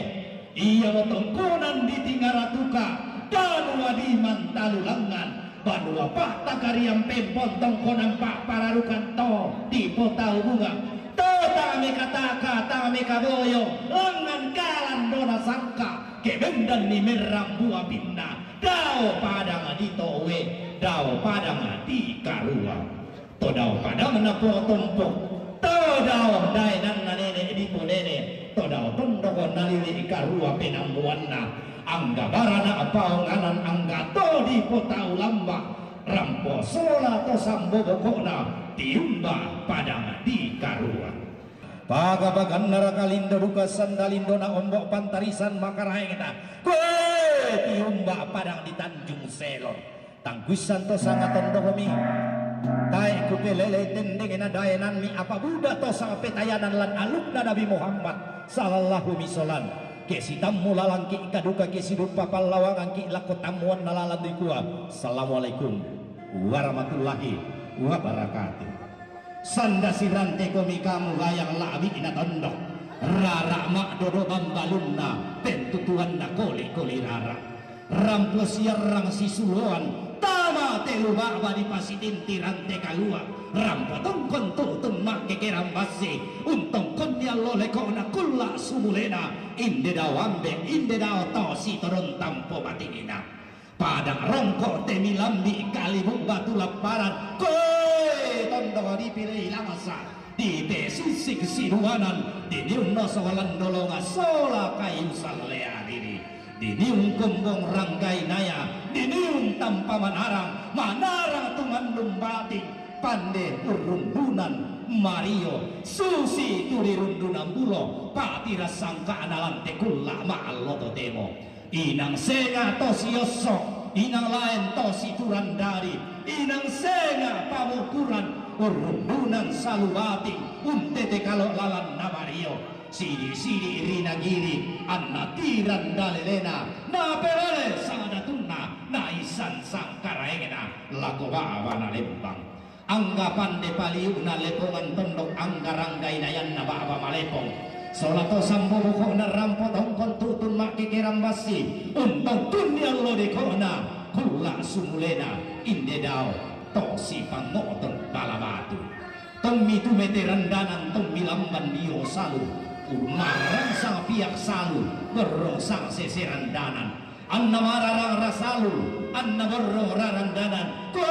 Iamo tongkonan di tingaratuka, banua di mantalu langngan, banua pa'takarian pempon tongkonan pa'pararukan to dipotau bunga. To tame kataka, tame kaboyo, langngan kalandona sangka, kebendan ni merrang bua pinna, dao padang di to'oe, dao padang di karua. To dao padang napotompok, to dao daenanna nene' diponene', to dao tondok nalili' karua penambuanna, angga barana paonganan angga to dipotau lamba', rampo sola to sambo boko'na, tiumba padang di karua. Paga-paganna raka lindo duka sanda lindona ombo' pantarisan makaraengna, koe tiumba padang di Tanjung Selor. Tangguissan to sanga tondomi. Tae' kupelelei tendengena daenanmi apa buda to sanga petayanan lan alukna Nabi Muhammad sallallahu misolan. Ke sitammu lalangki' kaduka ke siduppa pallawangangki' lako tammuanna lalan dikua, Assalamualaikum warahmatullahi wabarakatuh. Sanda sirante komi kamu gayang la'bi'na tondok. Rara' ma'dodo bambalunna, pentutuanna koli-koli rara'. Rampo siarrang sisuloan, tama telu ba'ba dipasitinti rante kalua. Rampo tongkon tu'tun ma'kekerang bassi, untongkonni allo leko'na kulla' sumulena, inde dao ambe', inde dao to sitodong tampo batingina. Padang rongko' te milambi' kalibu' batu lapparan, koe tondok dipilei lamasa', dipesissik siduanan, diniung nosok landolonga sola kayu sallea diri, diniung kombong ranggainaya, diniung tampa manarang, manarang tumannung bating, pande urrundunan mario, susi tu rirundunan bulo, pa'tira sangka'na lante kulla' ma'allo totemo. Inang senga' to siosso', inang laen to siturang dari, inang senga' pamukuran, urrundunan salu bating, untete kalo' lalanna mario, sidi-sidi ri nagiri, anna tirang dalelena, napelele sangdatunna, naissan sangkaraengna, lako ba'bana lembang. Angga pande paliu'na lepongan tondok, angga ranggainayanna ba'ba malepong. Sola to sambo boko'na rampo tongkon tu'tun ma'kekerang bassi, untongkunni allo deko'na, kulla' sumulena, inde dao to sipangngo'ton bala batu. Tommi tu mete randanan, tommi lamban dio salu, marrang sang piak salu, berrong sang sese randanan. Anna mararang rasalu, anna borrong rarandanan. Koe!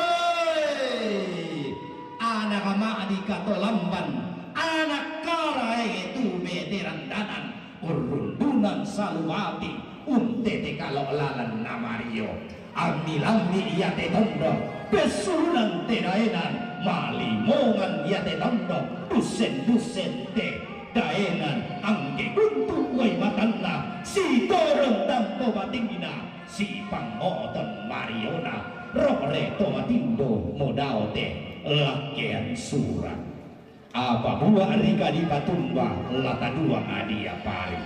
Anak ma'dika to lamban, anak karae tu mete randanan, urrundunan salu bating, untete kalo' lalanna mario. Ammi-lammi iate tondok, pessurunan te daenan, malimongan iate tondok, dussen-dussen te daenan, angge guntu' uai matanna, sitorong tampo batingna, sipangngo'ton mariona, ro're to matindo modao te lakkean sura. Apa bua' rika dipatumba, la taduang adia pari.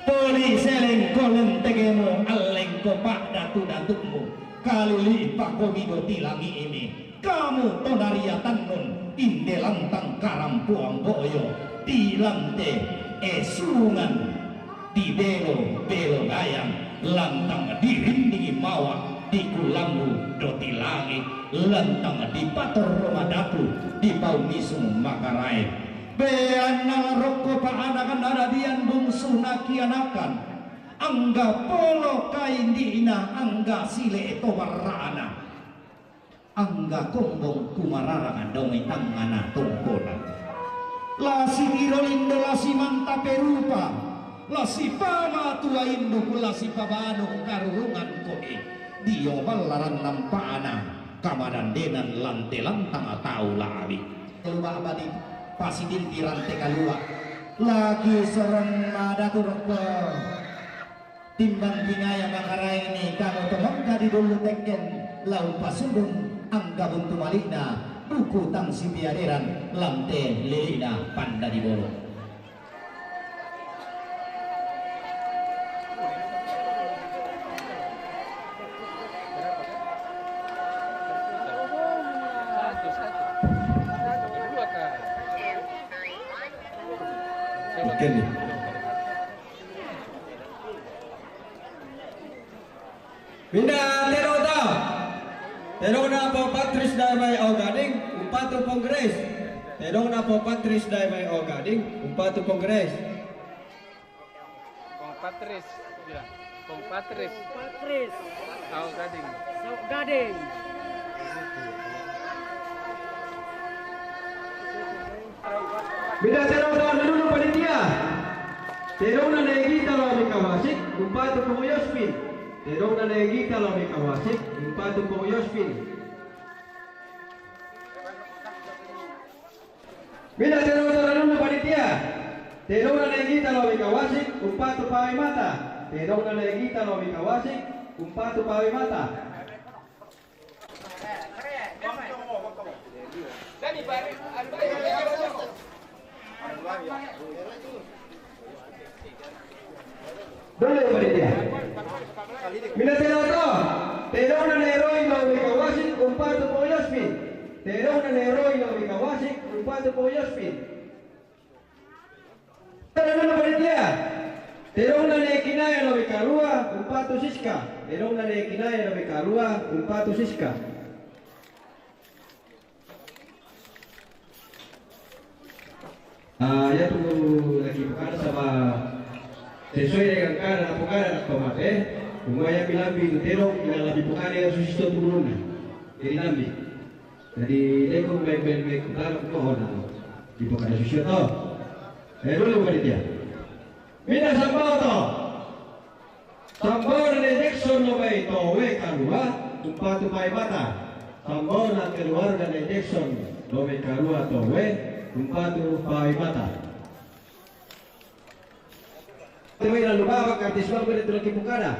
Poli selengko lentegemo, allengko pa'datu-datu'mu, kalili' pakomi do tilangi'mi. Kamu to nariatannun, inde lantang karampoang bo'yo, tilante esungan, dibelo-belo gayang, lantang dirindingi mawa, dikulambu do tilangi, lantang dipatorro madatu, dipaumisung makarae. Beanna rokko pa'anakan adadian bungsu nakianakan, angga polo kaindi'na, angga sile to barra'na. Angga kombong kumararang dao mai tangngana tongkona. La sitiro lindo, la simanta perupa, la sipamatua induku, la sipabanu karurungan koe. Dio ballaran nampa'na kamadandenan lante lantang tau la'bi. Telu ba'ba dipasitinti rante kalua. Laki sorong madatu rokko. Timbang kingaya makaraeng ni kamu tomongka di dulu tekken, lau pasundun angka buntu malikna, buku tang sipiaderan lante lilikna panda di bolo. Oke nih. Minda tedong ta. Tedongna Ampong Patris dae mai Au Gading, umpatu Ampong Grace. Tedongna Ampong Patris dae mai Au Gading, umpatu Ampong Grace. Ampong Patris, ya. Ampong Patris. Patris. Au Gading. Au Gading. Minda tedong ta dulu panitia. Tedongna Negita lao Mikawasik, umpatu Ampong Yospin. Tedongna Negita lao Mikawasik, umpatu Ampong Yospin. Minda tedong ta dulu panitia. Tedongna Negita lao Mikawasik, umpatu Ampong Mata. Tedongna Negita lao Mikawasik, umpatu Ampong Mata. Dulu panitia. Minda tedong ta. Tedongna Neroi lao Mikawasik, umpatu Ampong Yospin. Tedongna Neroi lao Mikawasik, umpatu Ampong Yospin. Tedong dulu panitia. Tedongna Nekinaya lao Mikarua, umpatu Siska. Tedongna Nekinaya lao Mikarua, umpatu Siska. Ah, ya tu lagi bukan sama sesuai dengan kada na pukada na tomate. Cuma ya bilang itu tedong yang lebih bukan yang susi tu dulu na. Jadi nambi. Jadi, deko mai, mai, mai kutana ko hona. Di pokada susi to. Eh, dulu panitia. Minda sambao to. Sambaona ne Jackson lao mai Towe Karua, umpatu Ampong Mata. Sambaona keluarga ne Jackson lao mai Karua Towe, umpatu Ampong Mata. Te mai lalu bawa kartis bang bere tulaki pukada.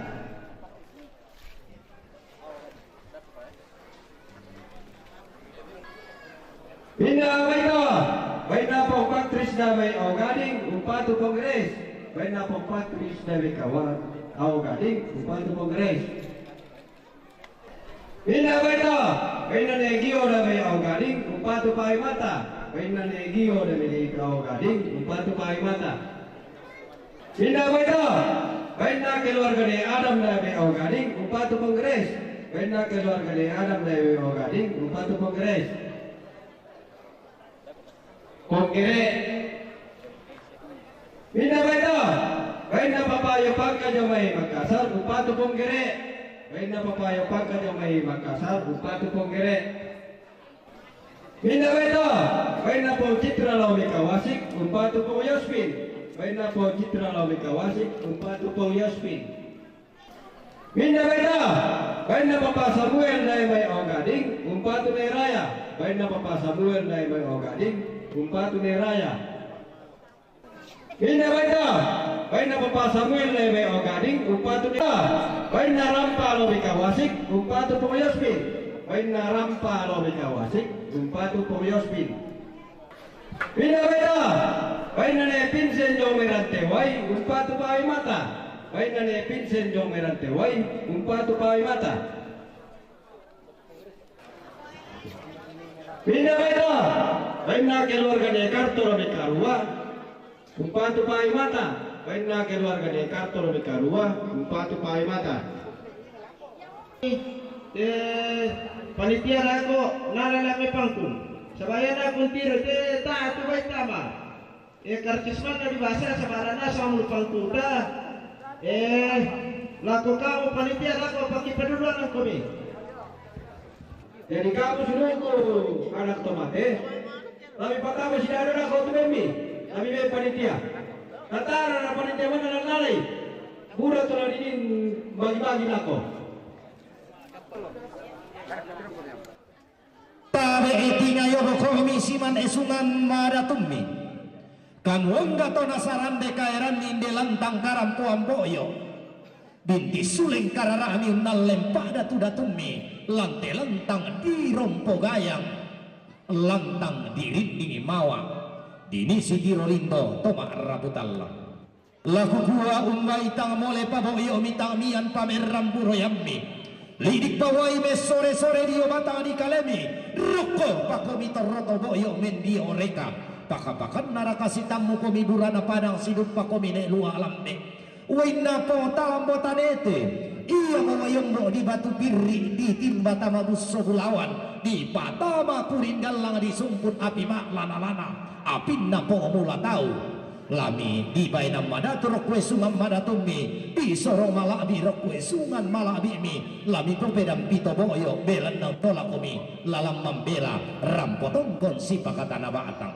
Minda baito, bainna Ampong Patris dae mai Au Gading, umpatu Ampong Grace. Bainna Ampong Patris dae mai Kawa-, Au Gading, umpatu Ampong Grace. Minda baito, bainna Negio dae mai Au Gading, umpatu Ampong Mata. Bainna Negio dae mai Au Gading, umpatu Ampong Mata. Minda baito, bainna keluarga ni Adam dae mai Au Gading, umpatu Ampong Grace. Bainna keluarga ni Adam dae mai Au Gading, umpatu Ampong Grace. Ampong Gere. Minda baito, bainna Papa Yopangka dae mai Makassar, umpatu Ampong Gere. Bainna Papa Yopangka dae mai Makassar, umpatu Ampong Gere. Minda baito, bainna Ampong Citra lao Mikawasik, umpatu Ampong Yospin. Bainna Ampong Citra lao Mikawasik, umpatu Ampong Yospin. Minda baito, bainna Papa Samuel dae mai Au Gading, umpatu Neraya. Bainna Papa Samuel dae mai Au Gading, umpatu Neraya. Minda baito, bainna Papa Samuel dae mai Au Gading, umpatu Neraya. Bainna Rampa lao Mikawasik, umpatu Ampong Yospin. Bainna Rampa lao Mikawasik, umpatu Ampong Yospin. Minda baito, bainna ne Pinsen dae mai Rantewai, umpatu Ampong Mata. Bainna ne Pinsen dae mai Rantewai, umpatu Ampong Mata. Minda baito, bainna keluarga ni Karto lao mai Karua, umpatu Ampong Mata. Bainna keluarga ni Karto lao mai Karua, umpatu Ampong Mata. Eh, panitia lako, nala lako pangkung. Sabaya na kuntiro te ta tu bai tama. Eh, karcis mana di basa sabarana sama pangkung ta. Eh, lako kamu panitia lako paki paduluan komi. Jadi kamu suruhku anak tomate. Tapi patama sidada na ko tu bemmi. Tapi be panitia. Tatara na panitia mana na nalai. Buda tu na dinin bagi-bagi nako. Tabe etinga yogo komi siman esungan mada tummi. Kamu engga to nasarande kaeranni inde lantang karampoan boyo. Binti suleng karara'mi unnalleng pa'datu-datummi, lante lantang di rompo gayang, lantang di rindingi mawa, dinisi tiro lindo to ma'rapu tallang. La kukua umbai tang mole pabo'yo'mi tang mian pamerrang buroyammi. Lidik pawai messore-sore dio batang di kalemi, rokko pakomi torro to bo'yo mendio reka, paka-pakanna raka sitammu komi burana padang siduppa komi ne lua lambe. Uwainna po talambo tanete, iyamo wai ombo di batu pirri, ditimba tama busso bulawan, dipatama kuring gallang, disumput api ma'lana-lana, apinna po mula tau. Lami dibaenang madatu rokko esungang madatummi, disoro mala'bi rokko esungang mala'bimi, lami popedampi to bo'yo, belanna uttolakomi lalang mambela, rampo tongkon sipakatana batang.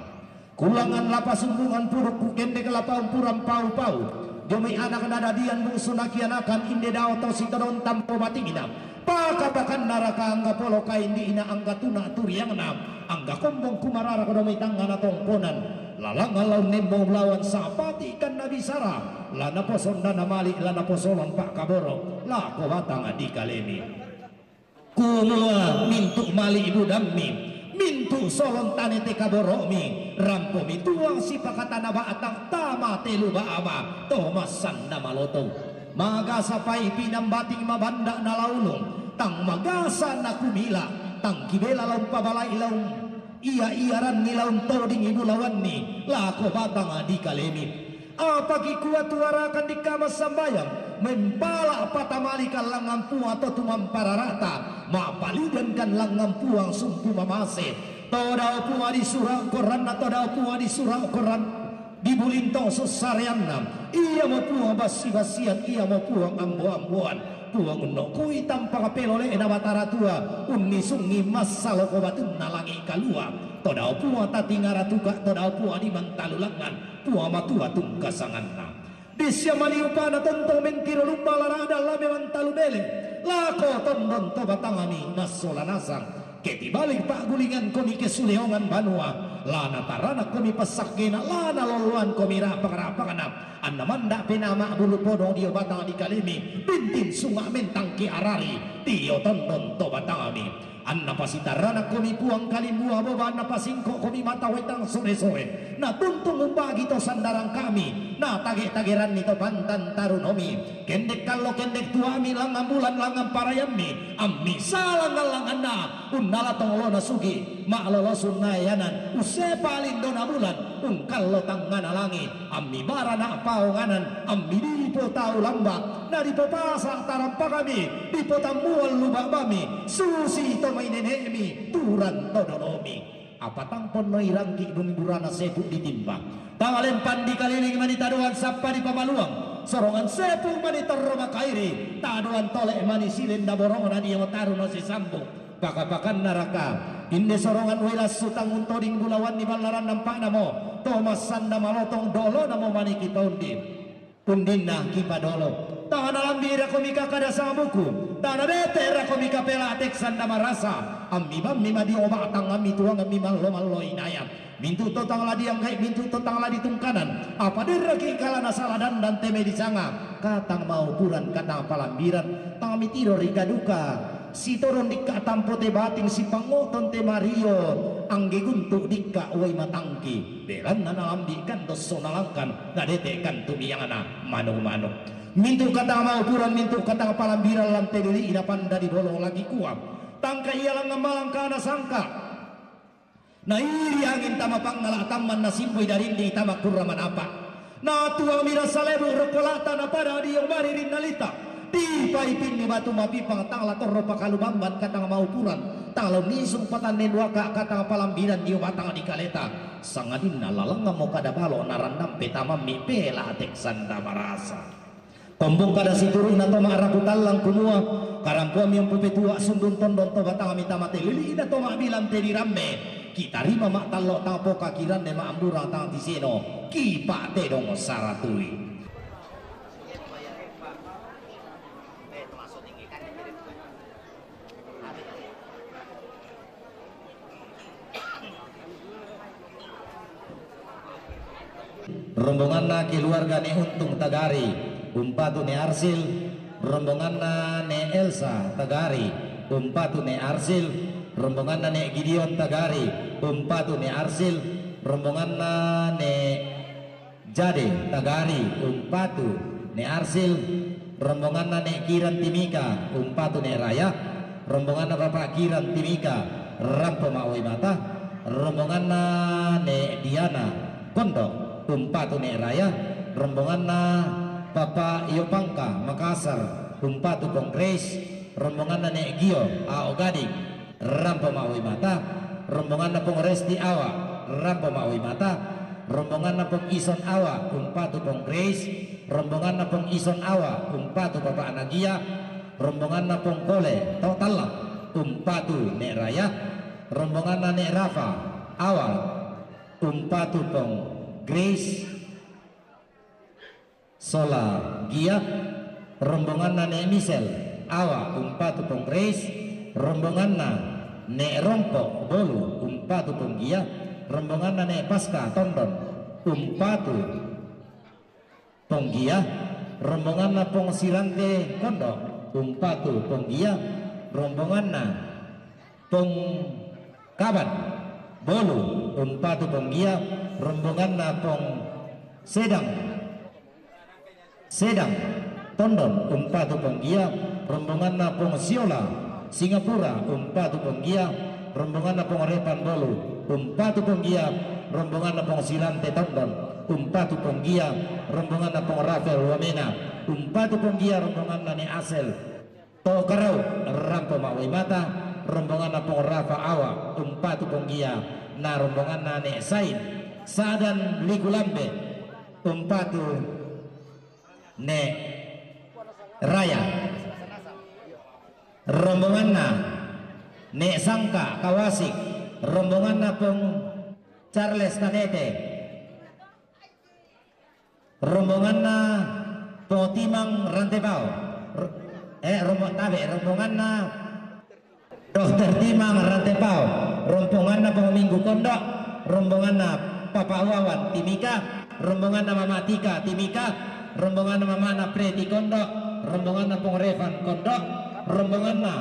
Kulangan la pasumbungan pudukku kendek la paumpuran pau-pau. Dio mai anak nadadian bungsuna kianakan inde dao to sitodong tampo matingna. Paka-pakanna raka angga polo kaindi'na angga tuna turiangna. Angga kombong kumarara kodo mai tangngana tongkonan. Lalang laun nemmo bulawan sapati kanna bisara. La naposonna namali la naposolon pakkaboro. Lako batang di kalemi. Kumua mintu mali budammi, mintu solon tanete kaboro'mi, rampomi tuang sipakatana batang tama telu ba'ba to massanna malotong. Magasa pai pinambating mabanda nalaulung, tang magasa nakumila, tang kibela laung pabalai laung ia-iaranni laung todingi bulawanni, lako batang di kalemi. Apaki kuatuarakan dikka massambayang, mempala patamalika langngan Puang to tumampararata, ma'palidankan langngan Puang sumpu mamase. Todao Puang di sura' koranna, todao Puang di sura' koran di bulintong sussareanna. Iyamo Puang bassi-bassian, iyamo Puang ambo-amboan. Puang unnokui tampak pelole'na Batara Tua, unnisungi massaloko batunna langi' kalua. Todao Puang tatingara tuka, todao Puang di mantalu langngan. Puang Matua tungka sanganna. Dissia mani upana tontong mentiro lumba la rada la memang talu bele. Lako tondon to batangami nassola nasang. Ke tibalik pa'gulingan komi ke suleongan banua. La nataranakkomi passakkena, la nalolloangkomi rapak-rapakna. Anna manda' penama bulu podong dio batang di kalemi. Bintin sunga' mentang ke arari. Dio tondon to batangami. Anna pasitaranakkomi Puang kalimbua boba, anna pasingko'komi mata wai tang sore-sore. Natuntung umbagi to sandarang kami, natage-tageranni to pantan tarunomi. Kendek kallo kendek tuami, langngan bulan langngan parayammi, ammi salangngan-langnganna, unnala tonglona sugi, ma'lolo sunnaeanan, ussepa lindona bulan, ungkallo tangngana langi'. Ammi barana paonganan, ammi dipotau lamba', na dipopasa' tarampakami, dipotammuang lu ba'bami, susi to mai nene'mi, turang to dolomi. Apa tang ponnoi ranggi' bung burana sepu' ditimba. Tang lempang dikaliling mani tadoang sappa dipamaluang, sorongan sepu' mani torro makairi, tadoang tole' mani silenda borongna dio taruno sisambung. Paka-pakanna raka, inde sorongan uwai lassu tang untoding bulawanni ballaran nampa'namo, to massanna malotong dolonamo mani kipaundi. Undinna kipadolo. Tang nalambi'rakomika kada sangabuku, tang nabete'rakomika pela tek sanda marasa, ammi bammi madio batang, ammi tuang, ammi mallo-mallo inaya. Mintu' to tang la diangga'i, mintu' to tang la ditungkanan. Apa derraki' kalana sala dandan te mai disanga. Katang maupuran, katang palambiran, tang mitiro rika duka. Sitodong dikka' tampo te bating, sipangngoton te mario, angge guntu' dikka' uwai matangki. Belanna nalambi' kan dosso nalangkan, nadete' kan tumiangna manu-manu. Mintu' katang maupuran, mintu' katang palambiran, lante lili'na panda di bolong lagi kuang. Tangka ia langngan malangka nasangka. Nairi angin tama pangngala', tamman nasimboi darinding tama kurra manapa'. Natuang mira salebu' rokko lata napada dio mari rinnalita. Dipaipinni batu mapipang, tang la torro pakalu bamban katang maupuran, tang la unnisung patanne duaka katang palambiran dio batang di kaleta. Sangadinna lalangngamo kada balo narannang petamammi pela tek sanda marasa. Kombong kada situru'na to ma'rapu tallang kumua, karampoammi ompu petua sundun tondon to batangami tama te lili'na to ma'bilang te diramme, kitarima ma'tallo tang poka kiranne ma'amburang tang tiseno, kipa'tedong saratui. Rombonganna keluarga Ne Untung Tagari, umpatu Ne Arsil, Rombonganna Ne' Elsa Tagari, umpatu Ne' Arsil. Rombonganna Ne' Gideon Tagari, umpatu Ne' Arsil. Rombonganna Ne' Jade Tagari, umpatu Ne' Arsil. Rombonganna Ne' Kiran Timika, umpatu Ne' Raya. Rombonganna Bapak Kiran Timika, rampo ma'uwi mata. Rombonganna Ne' Diana Kondo, umpatu Ne' Raya. Rombonganna Bapak Yopangka Makassar, umpatu Pong Grace. Rombonganna Ne' Gio Ao Gading, rampo ma'uwi mata. Rombonganna Pong Resti Awa, rampo ma'uwi mata. Rombonganna Pong Ison Awa, umpatu Pong Grace. Rombonganna Pong Ison Awa, umpatu Bapak Nagia. Rombonganna Pong Kole To Tallang, umpatu Ne' Raya. Rombonganna Ne' Rafa Awa, umpatu Pong Grace sola Gia. Rombonganna Ne' Misel Awa, umpatu Pong Grace. Rombonganna Ne' Rompo Bolu, umpatu Pong Gia. Rombonganna Ne' Paska Tondon, umpatu Pong Gia. Rombonganna Pong Sirante Kondo, umpatu Pong Gia. Rombonganna Pong Kaban Bolu, umpatu Pong Gia. Rombonganna Pong Sedang, Sedang Tondon, umpatu Pong Gia. Rombonganna Pong Siola Singapura, umpatu Pong Gia. Rombonganna Pong Repan Bolu, umpatu Pong Gia. Rombonganna Pong Sirante Tondon, umpatu Pong Gia. Rombonganna Pong Rafael Wamena, umpatu Pong Gia. Rombonganna Ne' Asel To Karau, rampo ma'uwi mata. Rombonganna Pong Rafa Awa, umpatu Pong Gia. Na rombonganna Ne' Sain Sadan Likulambe, umpatu Ne' Raya. Rombonganna Ne' Sangka Kawasik. Rombonganna Pong Charles Tanete. Rombonganna Pong Timang Rantepao. R-, eh, rombo-, tabe', rombonganna Dokter Timang Rantepao. Rombonganna Pong Minggu Kondo. Rombonganna Papa Wawan Timika. Rombonganna Mama Tika Timika. Rombonganna Mamana Preti Kondo. Rombonganna Pong Revan Kondo. Rombonganna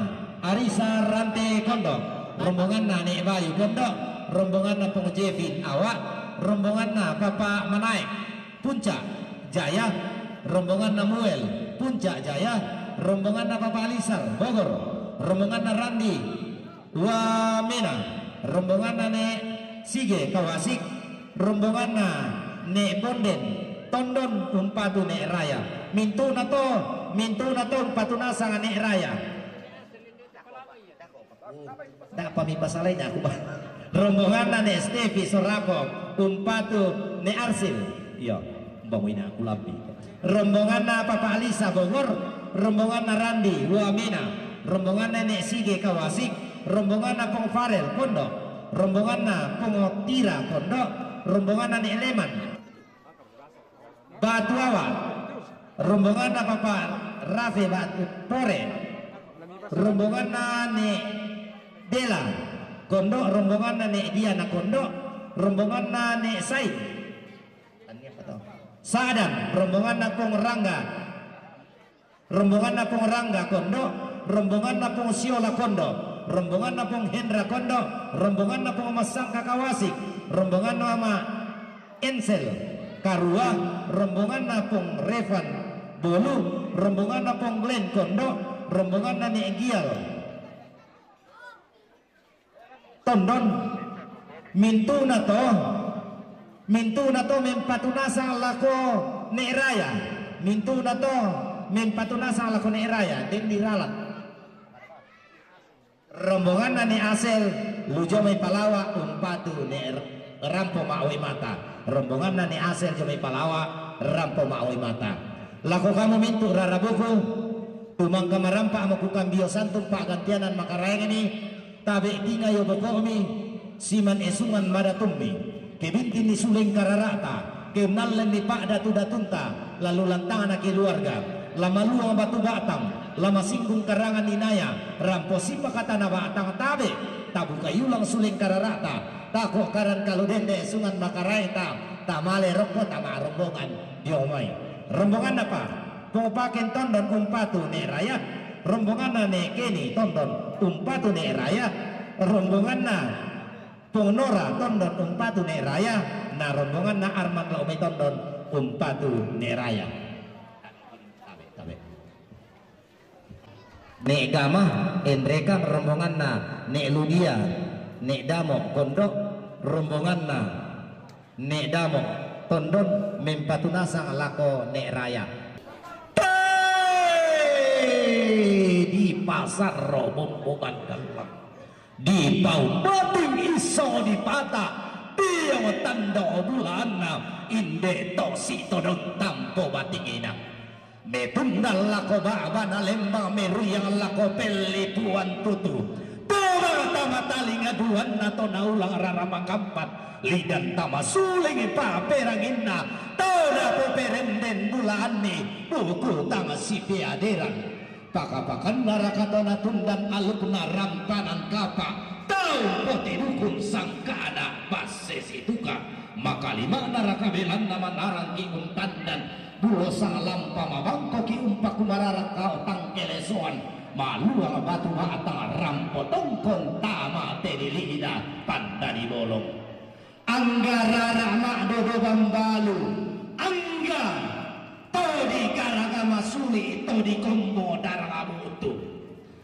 Arisa Rante Kondo. Rombonganna Ne' Bayu Kondo. Rombonganna Pong Jevin Awa. Rombonganna Papa Manae Puncak Jaya. Rombonganna Muel Puncak Jaya. Rombonganna Papa Alisar Bogor. Rombonganna Randi Wamena. Rombonganna Ne' Sige Kawasik. Rombonganna Ne' Bonden Tondon, umpatu Ne' Raya. Mintu'na to, mintu'na to umpatu nasang Ne' Raya. Dapa mi pasalaina aku, bah. Rombonganna Ne' Stefi Sorapo, umpatu Ne' Arsil. Iyo, banguina aku lambi. Rombonganna Papa Alisa Bogor. Rombonganna Randi Wamena. Rombonganna Ne' Sige Kawasik. Rombonganna Pong Farel Kondo. Rombonganna Pong Tira Kondo. Rombonganna Ne' Leman Batu Awa. Rombonganna Papa Rafe Batu Pore. Rombonganna Ne' Dela Kondo. Rombonganna Ne' Diana Kondo. Rombonganna Ne' Sai Sadan. Rombonganna Pong Rangga. Rombonganna Pong Rangga Kondo. Rombonganna Pong Siola Kondo. Rombonganna Pong Hendra Kondo. Rombonganna Pong Masangka Kawasik. Rombonganna Mama Ensel Karua. Rombonganna Pong Revan Bolu. Rombonganna Pong Glenn Kondo. Rombonganna Ne' Gial Tondon. Mintu'na to, mintu'na to mempatu nasang lako Ne' Raya. Mintu'na to mempatu nasang lako Ne' Raya. Den dirala. Rombonganna Ne' Asel, lu jomai palawa, umpatu Ne' Rampo Ma'wai Mata. Rombonganna Ne' Asel jomai palawa, Rampo Ma'wai Mata. Lako kamu mintu' rarabuku, tumangka marampa' mo kukambio santun pa'gantianan makaraeng mi, tabe' tingayo boko'mi, siman esungan madatummi, ke bintinni suleng karara'ta, ke unnallenni pa'datu-datunta, lalu lantangna keluarga, la maluang batu ba'tang, la masinggung karangan inaya, rampo sipakatana ba'tang tabe', tabukai ulang suleng karara'ta, tako' karan kalu dende esungan makaraengta, tamale rokko tama rombongan dio mai. Rombonganna pa? Pung Pakin Tondon umpatu Ne' Raya, rombonganna Ne' Keni Tondon umpatu Ne' Raya, rombonganna Pung Nora Tondon umpatu Ne' Raya, na rombonganna Arman lao mai Tondon umpatu Ne' Raya. Tabe', tabe'. Ne' Gama, Enrekang, rombonganna Ne' Ludia, Ne' Damo Kondo, rombonganna Ne' Damo Tondon, mempatu nasang lako Ne' Raya. Te dipasarro mombongan gallang, dipaumbating iso dipata, tiong tando bulaanna, inde to sitodong tampo batingina. Metundan lako ba'bana lembang, meruyang lako pellipuan tutu. Tobang tama talinga duanna to naulang rara makampat, lidan tama suling paperanginna, to napoperenden bulaanni, buku tang sipeaderan. Pakapakanna raka to natundan alukna rampanan kapa, tau pote dukun sangkana basse situka, makalimana raka belanna manarangki untandan, bulo sang lampa mabangkoki umpakumararak kao tangkelesoan, maluang batu batang rampo tongkon tama te lili'na Pandani Bolong. Angga rara ma'dodo bambalu, angga to digaraga masuli, to dikombo darang butu.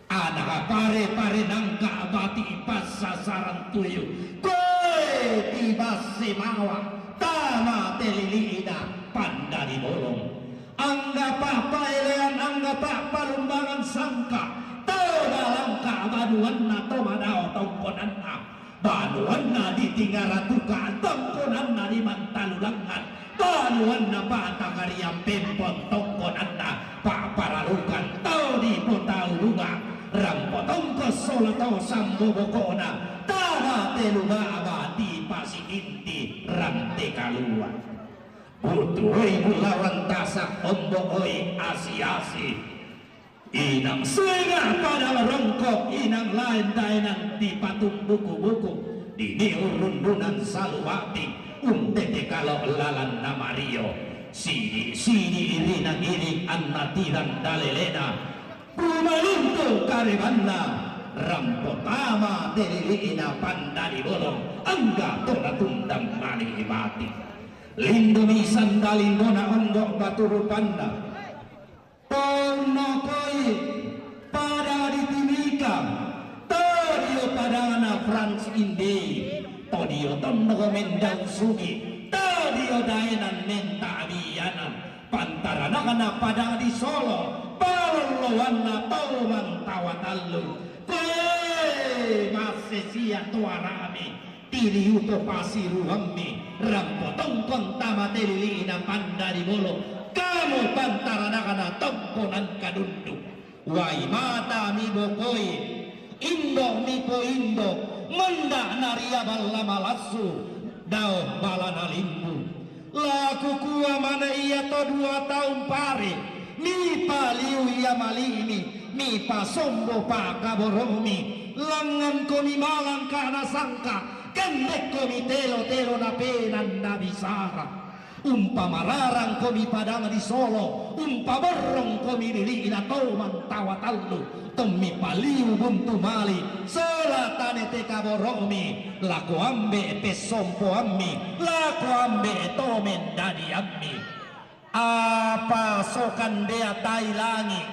Anak pare-pare nangka bati passasaran tuyu, koe tibasse mawa tama te lili'na Pandani Bolong. Angga pa'paelean, angga pa'palumbangan sangka, to nalangka banuanna to madao tongkonanna. Banuanna di Tingaratuka, tongkonanna di Mantalulangan, banuanna Patakariang Pempon, tongkonanna Pa'paralukan, tau dipotau bunga, rampo tongko sola to sambo bokona, tama telu baba dipasitinti rante kalua. Butuoi bulawan tasak, ombo'oi asi-asi. Inang senga padang rongkok, inang laen daenan dipatumbuku-buku, diniu rundunan salu bati, untete kalo lalan namario. Sidi-sidi irina iring anna tiran dalelena, kumaluntu karebanna, rampo tama te lili'na Pandani Bolong, angga to natundan mani bati. Lindomi sanda lindona, ombo batu rupanna. Tonnokoi pada di Timika, to dio padangna Frans Inde, to dio tonnoko mendang sugi, to dio daenan menta abianan, pantaranakna padang di Solo, palolloanna to mantawa tallu, koe masse sia to arami, tiriu to pasiruammi, rampo tongkon tama te lili'na Pandani Bolong, kamo pantaranakna tongkonan kadundu. Wai mata mi bokoi, indo mi poindo, menda naria balla malassu, dao balana limbu. La kukua mane ia to dua taung pare, mipaliu ia mali'mi, mipasombo pakaboro'mi, langngankomi malangka nasangka, kendekkomi telo-telo napenan nabisara. Umpamararangkomi padang di Solo, umpaborrongkomi lili'na to mantawa tallu, tommi paliu buntu mali, sola tane te kaboro'mi, lako ambe' pessompoammi, lako ambe' to mendadiammi. Apa sokan bea tai langi',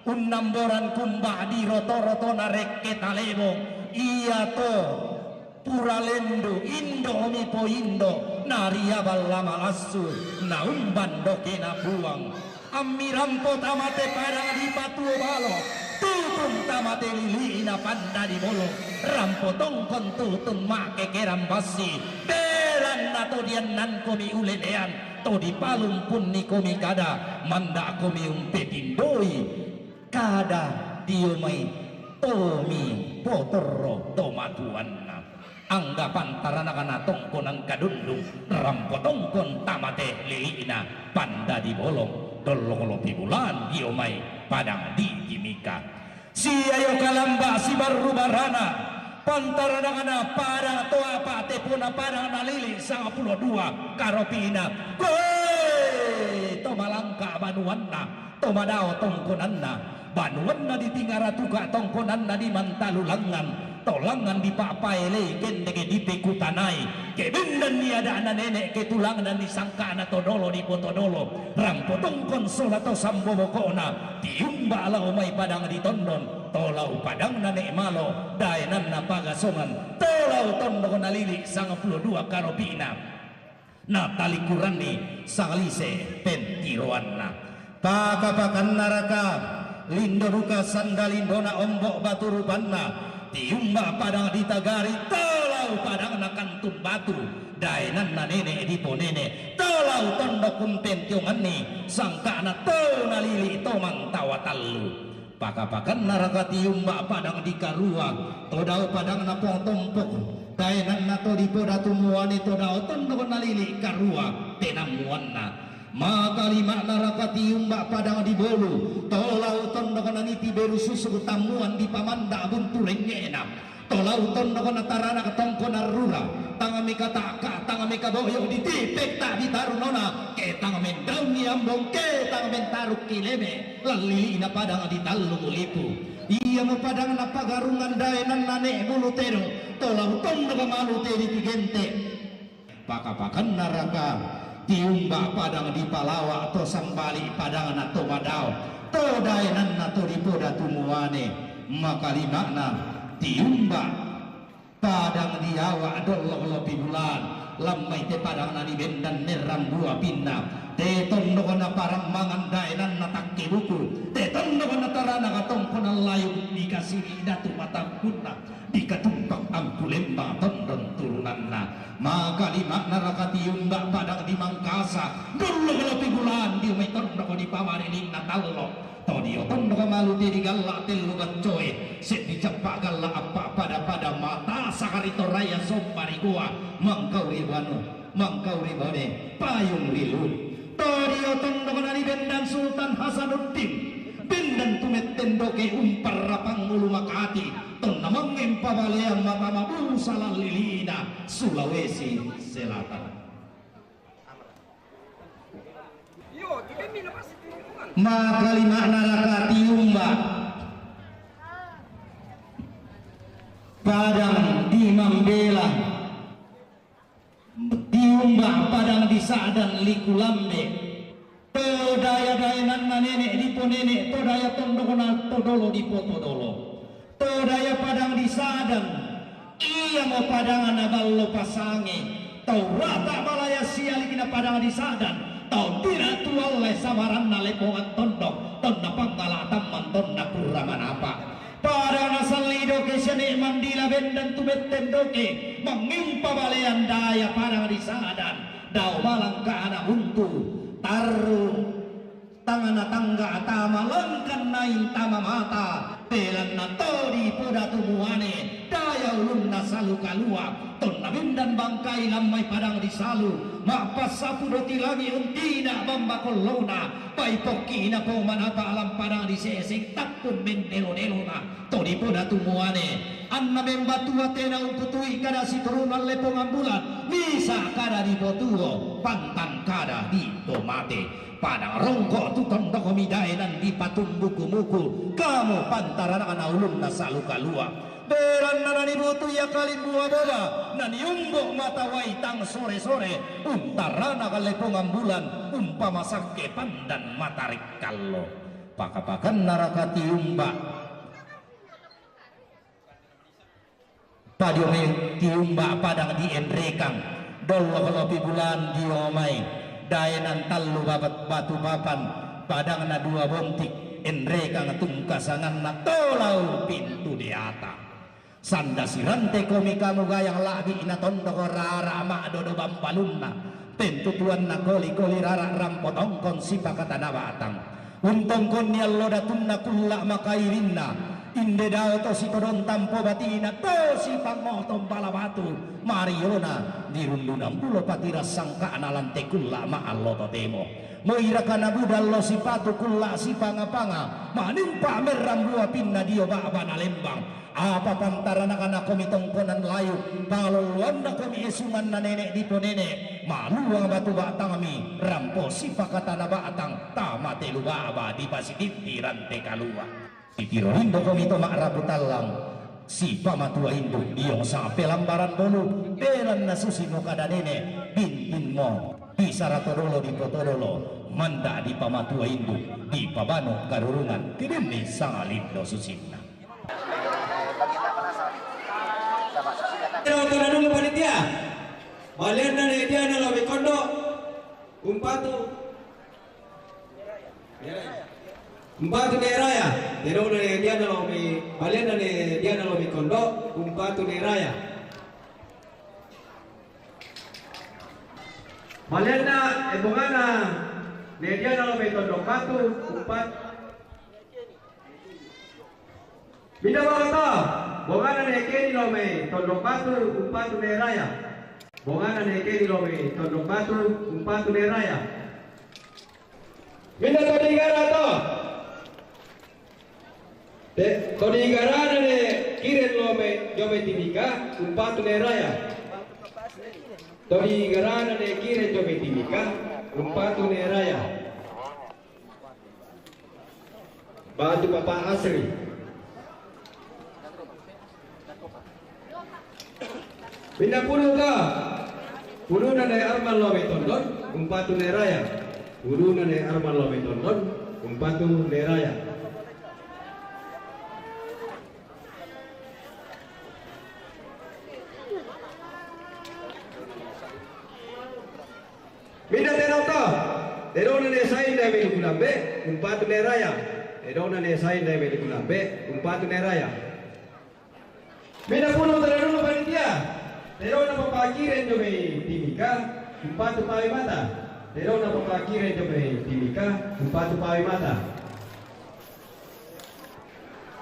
unnamboran kumba di roto-rotona rekke talebong, iato pura lendu, indo mi poindo, naria balla malassu, naumban dokena Puang. Ammi rampo tama te padang dipatuo balo, tutun tama te lili'na Pandani Bolong, rampo tongkon tutun makkekerang bassi, belanna to diannankomi ulelean, to dipalumpunnikomi kada, manda'komi umpetindoi kada dio mai, tomi potorro to matuanna. Angga pantaranakna tongkonan kadundung, rampo tongkon tama te lili'na Pandani Bolong, dollong lopi bulan dio mai padang di Timika. Siayo kalamba sibarru barana, pantaranakna padang toa pa'tepona padang nalili sangpulo dua karopi'na. Koe to malangka banuanna, To madao tongkonanna, banuanna di Tingaratuka tongkonanna di Mantalulangngan, to langngan di Pa'paelei kendeke di Pekutanai, ke bendan ni ada'na nene' ke tulangna ni sangka'na to dolo di Potodolo, rampo tongkon sola to samboboko'na, tiumba lao mai padang di Tondon, to lao padangna Ne' Malo, daenanna Pagasongan, to lao tondok nalili' sangpulo dua karopi'na. Natalikuranni salise pentiroanna. Paka-pakanna raka, lindo duka sanda lindona ombo' batu rupanna, tiumba padang di Tagari, to lao padangna Kantun Batu, daenanna nene' diponene', to lao tondok umpentionganni, sangka'na to nalili' to mantawa tallu. Paka-pakanna raka tiumba padang di Karua, to dao padangna Pong Tompok, daenanna to dipodatu muane to dao tondok nalili' Karua, tenammuanna. Makalima'na raka tiumba padang di Bolu, to lao tondok naniti beru susuk tammuan di Pamanda' buntu rengnge'na. To lao tondok natarana tongkona rura, tang mekata'ka, tang mekaboyo' di tipekta di tarunona, ke tang mendaungi ambong, ke tang mentarukki leme', lallili'na padang di Tallung Lipu. Iamo padangna Pagarungan daenanna Ne' Bulu Tedong, to lao tondok malute di Tigente. Paka-pakanna raka, tiumba padang di Palawa to sambali' padangna to madao, to daenanna to dipodatu muane, makalima'na, tiumba padang di Awa' dollo lopi bulan, lammai te padangna ni bendan nerrang bua pinna, te tondokna parammangan daenanna takke buku, te tondokna tarana katongkonan layuk di kasiri' datu matampunna. Dikatumpak angku lembang tondon turunanna. Makalima'na raka tiumba padang di Mangkasa, dollo lopi bulan di mai tondok di pamareninna tallo. To dio tondok malute di galla' tellu baccoe, seddi cappa galla' appa pada-pada mata sakari to raya somba ri goa, mangkau ri banu, mangkau ri bone, payung ri lu. To dio tondok nani bendan Sultan Hasanuddin, bendan tumettendoke umparrapang ulu makati, tonna mangngempabaleang mata mabusa lallili'na Sulawesi Selatan. Makalima'na raka tiumba padang di Mambela. Tiumba padang di Sa'dan Likulambe, to daya daenanna nene' diponene', to daya tondokna to dolo dipotodolo, to daya padang di Sa'dan, iamo padangna ballo pasange, tau rata' balaya sialikna padang di Sa'dan, tau dina tualle samaranna lepongan tondok, tonna panggala' tamman tonna kurra manapa. Padang nasalli' doke siane' mandila bendan tumettendoke, mangngimpa balean daya padang di Sa'dan, dao malangka ana' untu, tarru' tangana tangga tama langkan naing tama mata, belanna to dipodatu muane, daya ulunna Salu Kalua, tonna bendan bangkai lammai padang di Salu, ma'passapu doti langi' untina bamba kollona, pai pokki'na pong manapa alam padang di seseng tappun mennelo-nelona. To dipodatu muane, anna membatua tena umputui kada siturunan lepongan bulan, misa' kada dipotuo, pantang kada ditomate. Padang rongko' tu tondok midaenan dipatumbuku-muku, kamu pantaranakna ulunna Salu Kalua. Belanna nani butu ia kalimbua boba, nani umbo' mata wai tang sore-sore, untarana lepongan bulan, umpama sakke pandan matarekkallo. Paka-pakanna raka tiumba. Padio mai tiumba padang di Enrekang, dollo lopi bulan dio mai, daenan tallu babat batu papan, padangna dua bontik, Enrekang tungka sanganna to lao pintu deata. Sanda sirante komi kamu gayang la'bi na tondok rara ma'dodo bambalunna, pentutuanna koli-koli rara rampo tongkon sipakatana batang. Untongkonni allo datunna kulla' makairinna, Inde dao to sitodong tampo batina, to sipangotong bala batu, mariona dirundunan bulo patira sangka'na lan te kulla ma'allo totemo. Moiraka nabuda allo sipatu kulla sipanga-panga, manimpa merrambua pinna dio ba'bana lembang. Apa pantaranaka nakomi tongkonan layu, palolloannakomi esunganna nene' dipo nene', maluang batu ba'tangmi, rampo sipakatana ba'tang, tama telu ba'ba dipasitittirante kalua. Sitiro lindokomi to ma'rapu tallang, sipamatua induk diong sanga pelambaran bolu, belanna susimo kada nene', bintinmo, bisara todolo dipo todolo, manda dipamatua induk, dipabanu karurungan, ke denni sanga lindo susinna. Ero to na dulu panitia. Balianna ne diana lao mai kondo, umpatu. Umpatu ne raya. Tedona ne diana lao mai, balianna ne diana lao mai kondo, umpatu ne raya. Balianna, eh, bongana ne diana lao mai tondok batu, umpat. Minda bawata, bongana ne keni lao mai tondok batu, umpatu ne raya. Bongana ne keni lao mai tondok batu, umpatu ne raya. Minda to digara to. Te, to digarana ne kiren lao mai, jomai timika, umpatu ne raya. To digarana ne kiren jomai timika, umpatu ne raya. Batu Papa Asri. Minda pulu ka. Puluna ne Arman lao mai tondon, umpatu ne raya. Puluna ne Arman lao mai tondon, umpatu ne raya. Minda tedong to. Tedona ne sainna mai Lukulambe, umpatu ne raya. Tedona ne sainna mai Lukulambe, umpatu ne raya. Minda pulu to na dulu panitia. Tedona papakiren jomai timika, umpatu pawi mata. Tedona papakiren jomai timika, umpatu pawi mata.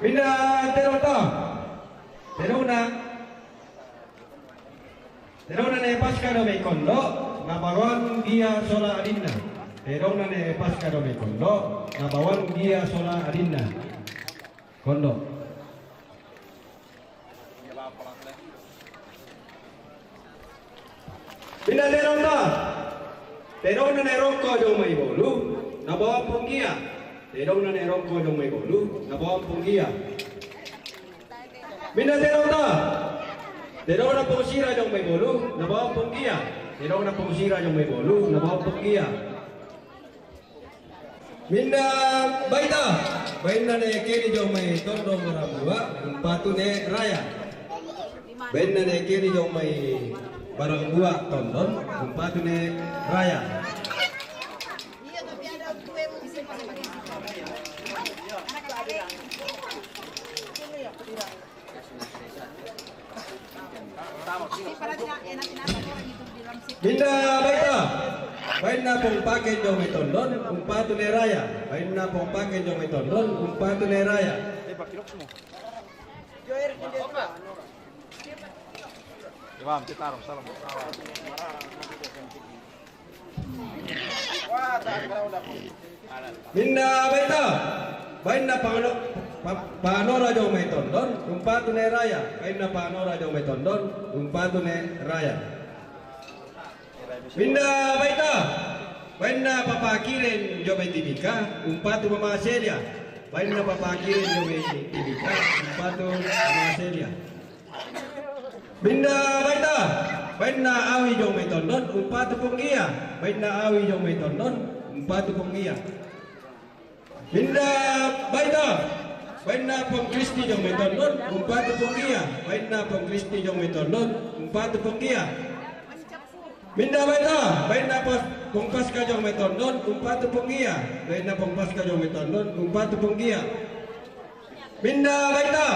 Minda tedong to. Tedona. Tedona ne Paska do mai kondo, naparoan gia sola adinna. Tedona ne Paska do mai kondo, naparoan gia sola adinna. Kondo. Minda tedong to. Tedona ne Rongko jomai bolu, naparoan ponggia. Tedona ne Rongko jomai bolu, naparoan ponggia. Minda tedong to. Tedona Pongsira jomai bolu, naparoan ponggia. Tedona Pongsira jomai bolu, naparoan ponggia. Minda baita, bainna ne keni jomai tondon marambua, umpatu ne raya. Bainna ne keni jomai marambua tondon, umpatu ne raya. Minda baita, bainna Pong Paken jomai tondon, umpatu ne raya. Bainna Pong Paken jomai tondon, umpatu ne raya. Minda baita, bainna Pano-, Pa-, Panora jomai tondon, umpatu ne raya. Bainna Panora jomai tondon, umpatu ne raya. Minda baita, bainna Papakiren jomai timika, umpatu Mama Celia. Bainna Papakiren jomai timika, umpatu Mama Celia. Minda baita, bainna Awi jomai tondon, umpatu ponggia. Bainna Awi jomai tondon, umpatu ponggia. Minda baita, bainna Pong Kristi jomai tondon, umpatu ponggia. Bainna Pong Kristi jomai tondon, umpatu ponggia. Minda baita, bainna Pos-, Pong Paska jomai tondon, umpatu ponggia. Bainna Pong Paska jomai tondon, umpatu ponggia. Minda baita,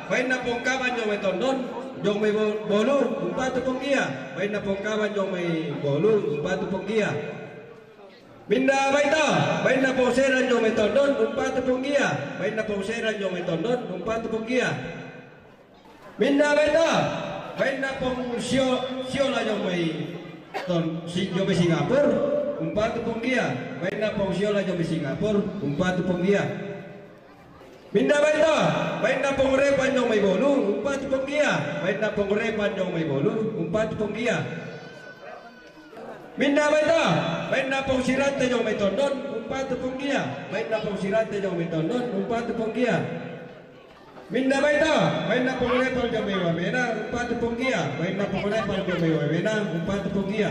bainna Pong Kaban jomai tondon, jomai bo-, bolu, umpatu ponggia. Bainna Pong Kaban jomai bolu, umpatu ponggia. Minda baito, bainna pong seran jong mai tondon, umpatu pong gia. Bainna pong seran jong mai tondon, umpatu pong gia. Minda baito, bainna pong sio-, siola jong mai ton-, si-, jong mai Singapura, umpatu pong gia. Bainna pong siola jong mai Singapura, umpatu pong gia. Minda baito, bainna pong repan jong mai bolu, umpatu pong gia. Bainna pong repan jong mai bolu, umpatu pong gia. Minda baito, bainna pong sirante jong mai tondon, umpatu pong gia. Bainna pong sirante jong mai tondon, umpatu pong gia. Minda baito, bainna pong repan jong mai wamena, umpatu pong gia. Bainna pong repan jong mai wamena, umpatu pong gia.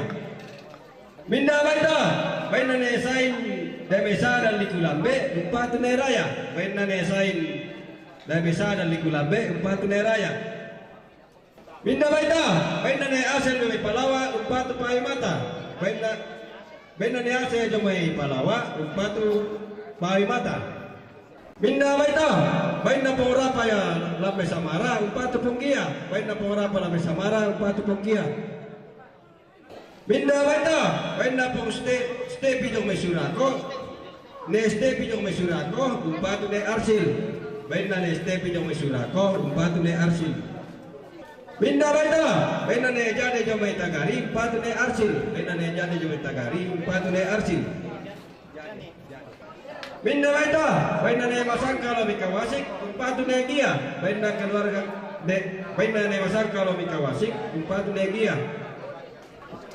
Minda baito, bainna ne sain dame sada liku lambe, umpatu ne raya. Bainna ne sain dame sada liku lambe, umpatu ne raya. Minda baito, bainna ne asel jong mai palawa, umpatu pawi mata. Bainna, bainna ne asel jong mai palawa, umpatu pawi mata. Minda baito, bainna pong rapa ya lambe samara, umpatu pong gia. Bainna pong rapa lambe samara, umpatu pong gia. Minda baito, bainna pong ste-, stepi jong mai surako. Ne stepi jong mai surako, umpatu ne arsil. Bainna ne stepi jong mai surako, umpatu ne arsil. Minda baito, bainna ne jade jong mai tagari, umpatu ne arsil. Bainna ne jade jong mai tagari, umpatu ne arsil. Minda baito, bainna ne masangkal lau mi kawasik, umpatu ne gia. Bainna keluarga ne, bainna ne masangkal lau mi kawasik, umpatu ne gia.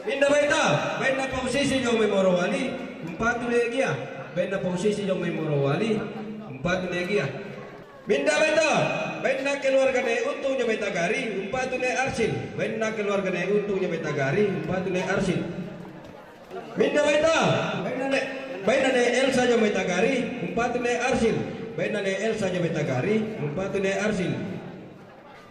Minda baito, bainna pong sisi jong mai morowali, umpatu ne gia. Bainna pong sisi jong mai morowali, umpatu ne gia. Minda baito, bainna keluarga ne untung jong mai tagari, umpatu ne arsil. Bainna keluarga ne untung jong mai tagari, umpatu ne arsil. Minda baito, bainna ne, bainna ne Elsa jong mai tagari, umpatu ne arsil. Bainna ne Elsa jong mai tagari, umpatu ne arsil.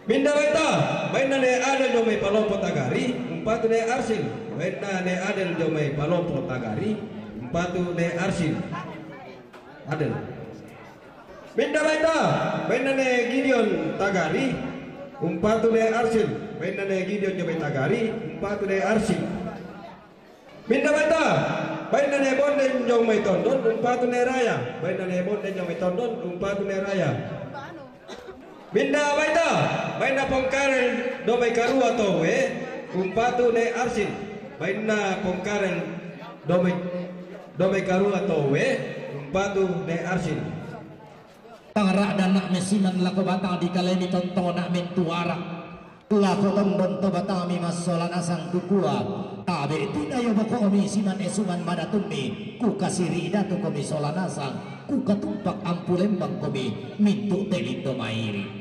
Minda baito, bainna ne Adel jong mai palompo tagari, umpatu ne arsil. Bainna ne Adel jong mai palompo tagari, umpatu ne arsil. Adel. Minda baito, bainna ne Gideon tagari, umpatu ne arsil. Bainna ne Gideon jong mai tagari, umpatu ne arsil. Minda baito, bainna ne Bonden jong mai tondon, umpatu ne raya. Bainna ne Bonden jong mai tondon, umpatu ne raya. Minda baito, bainna pong Karel do mai karua towe, umpatu ne arsil. Bainna pong Karel do mai, do mai karua towe, umpatu ne arsil. Tangra'dan na' mesiman lako batang di kalemi tonto na' mentuara. Lako tombon to batang mi masola nasang kukua. Tabe' ti' dayo boko' mi siman esungan mada tummi. Kukasiri' datu komi sola nasang. Kukatumpak ampu lembang komi. Mintu' telindo mairi.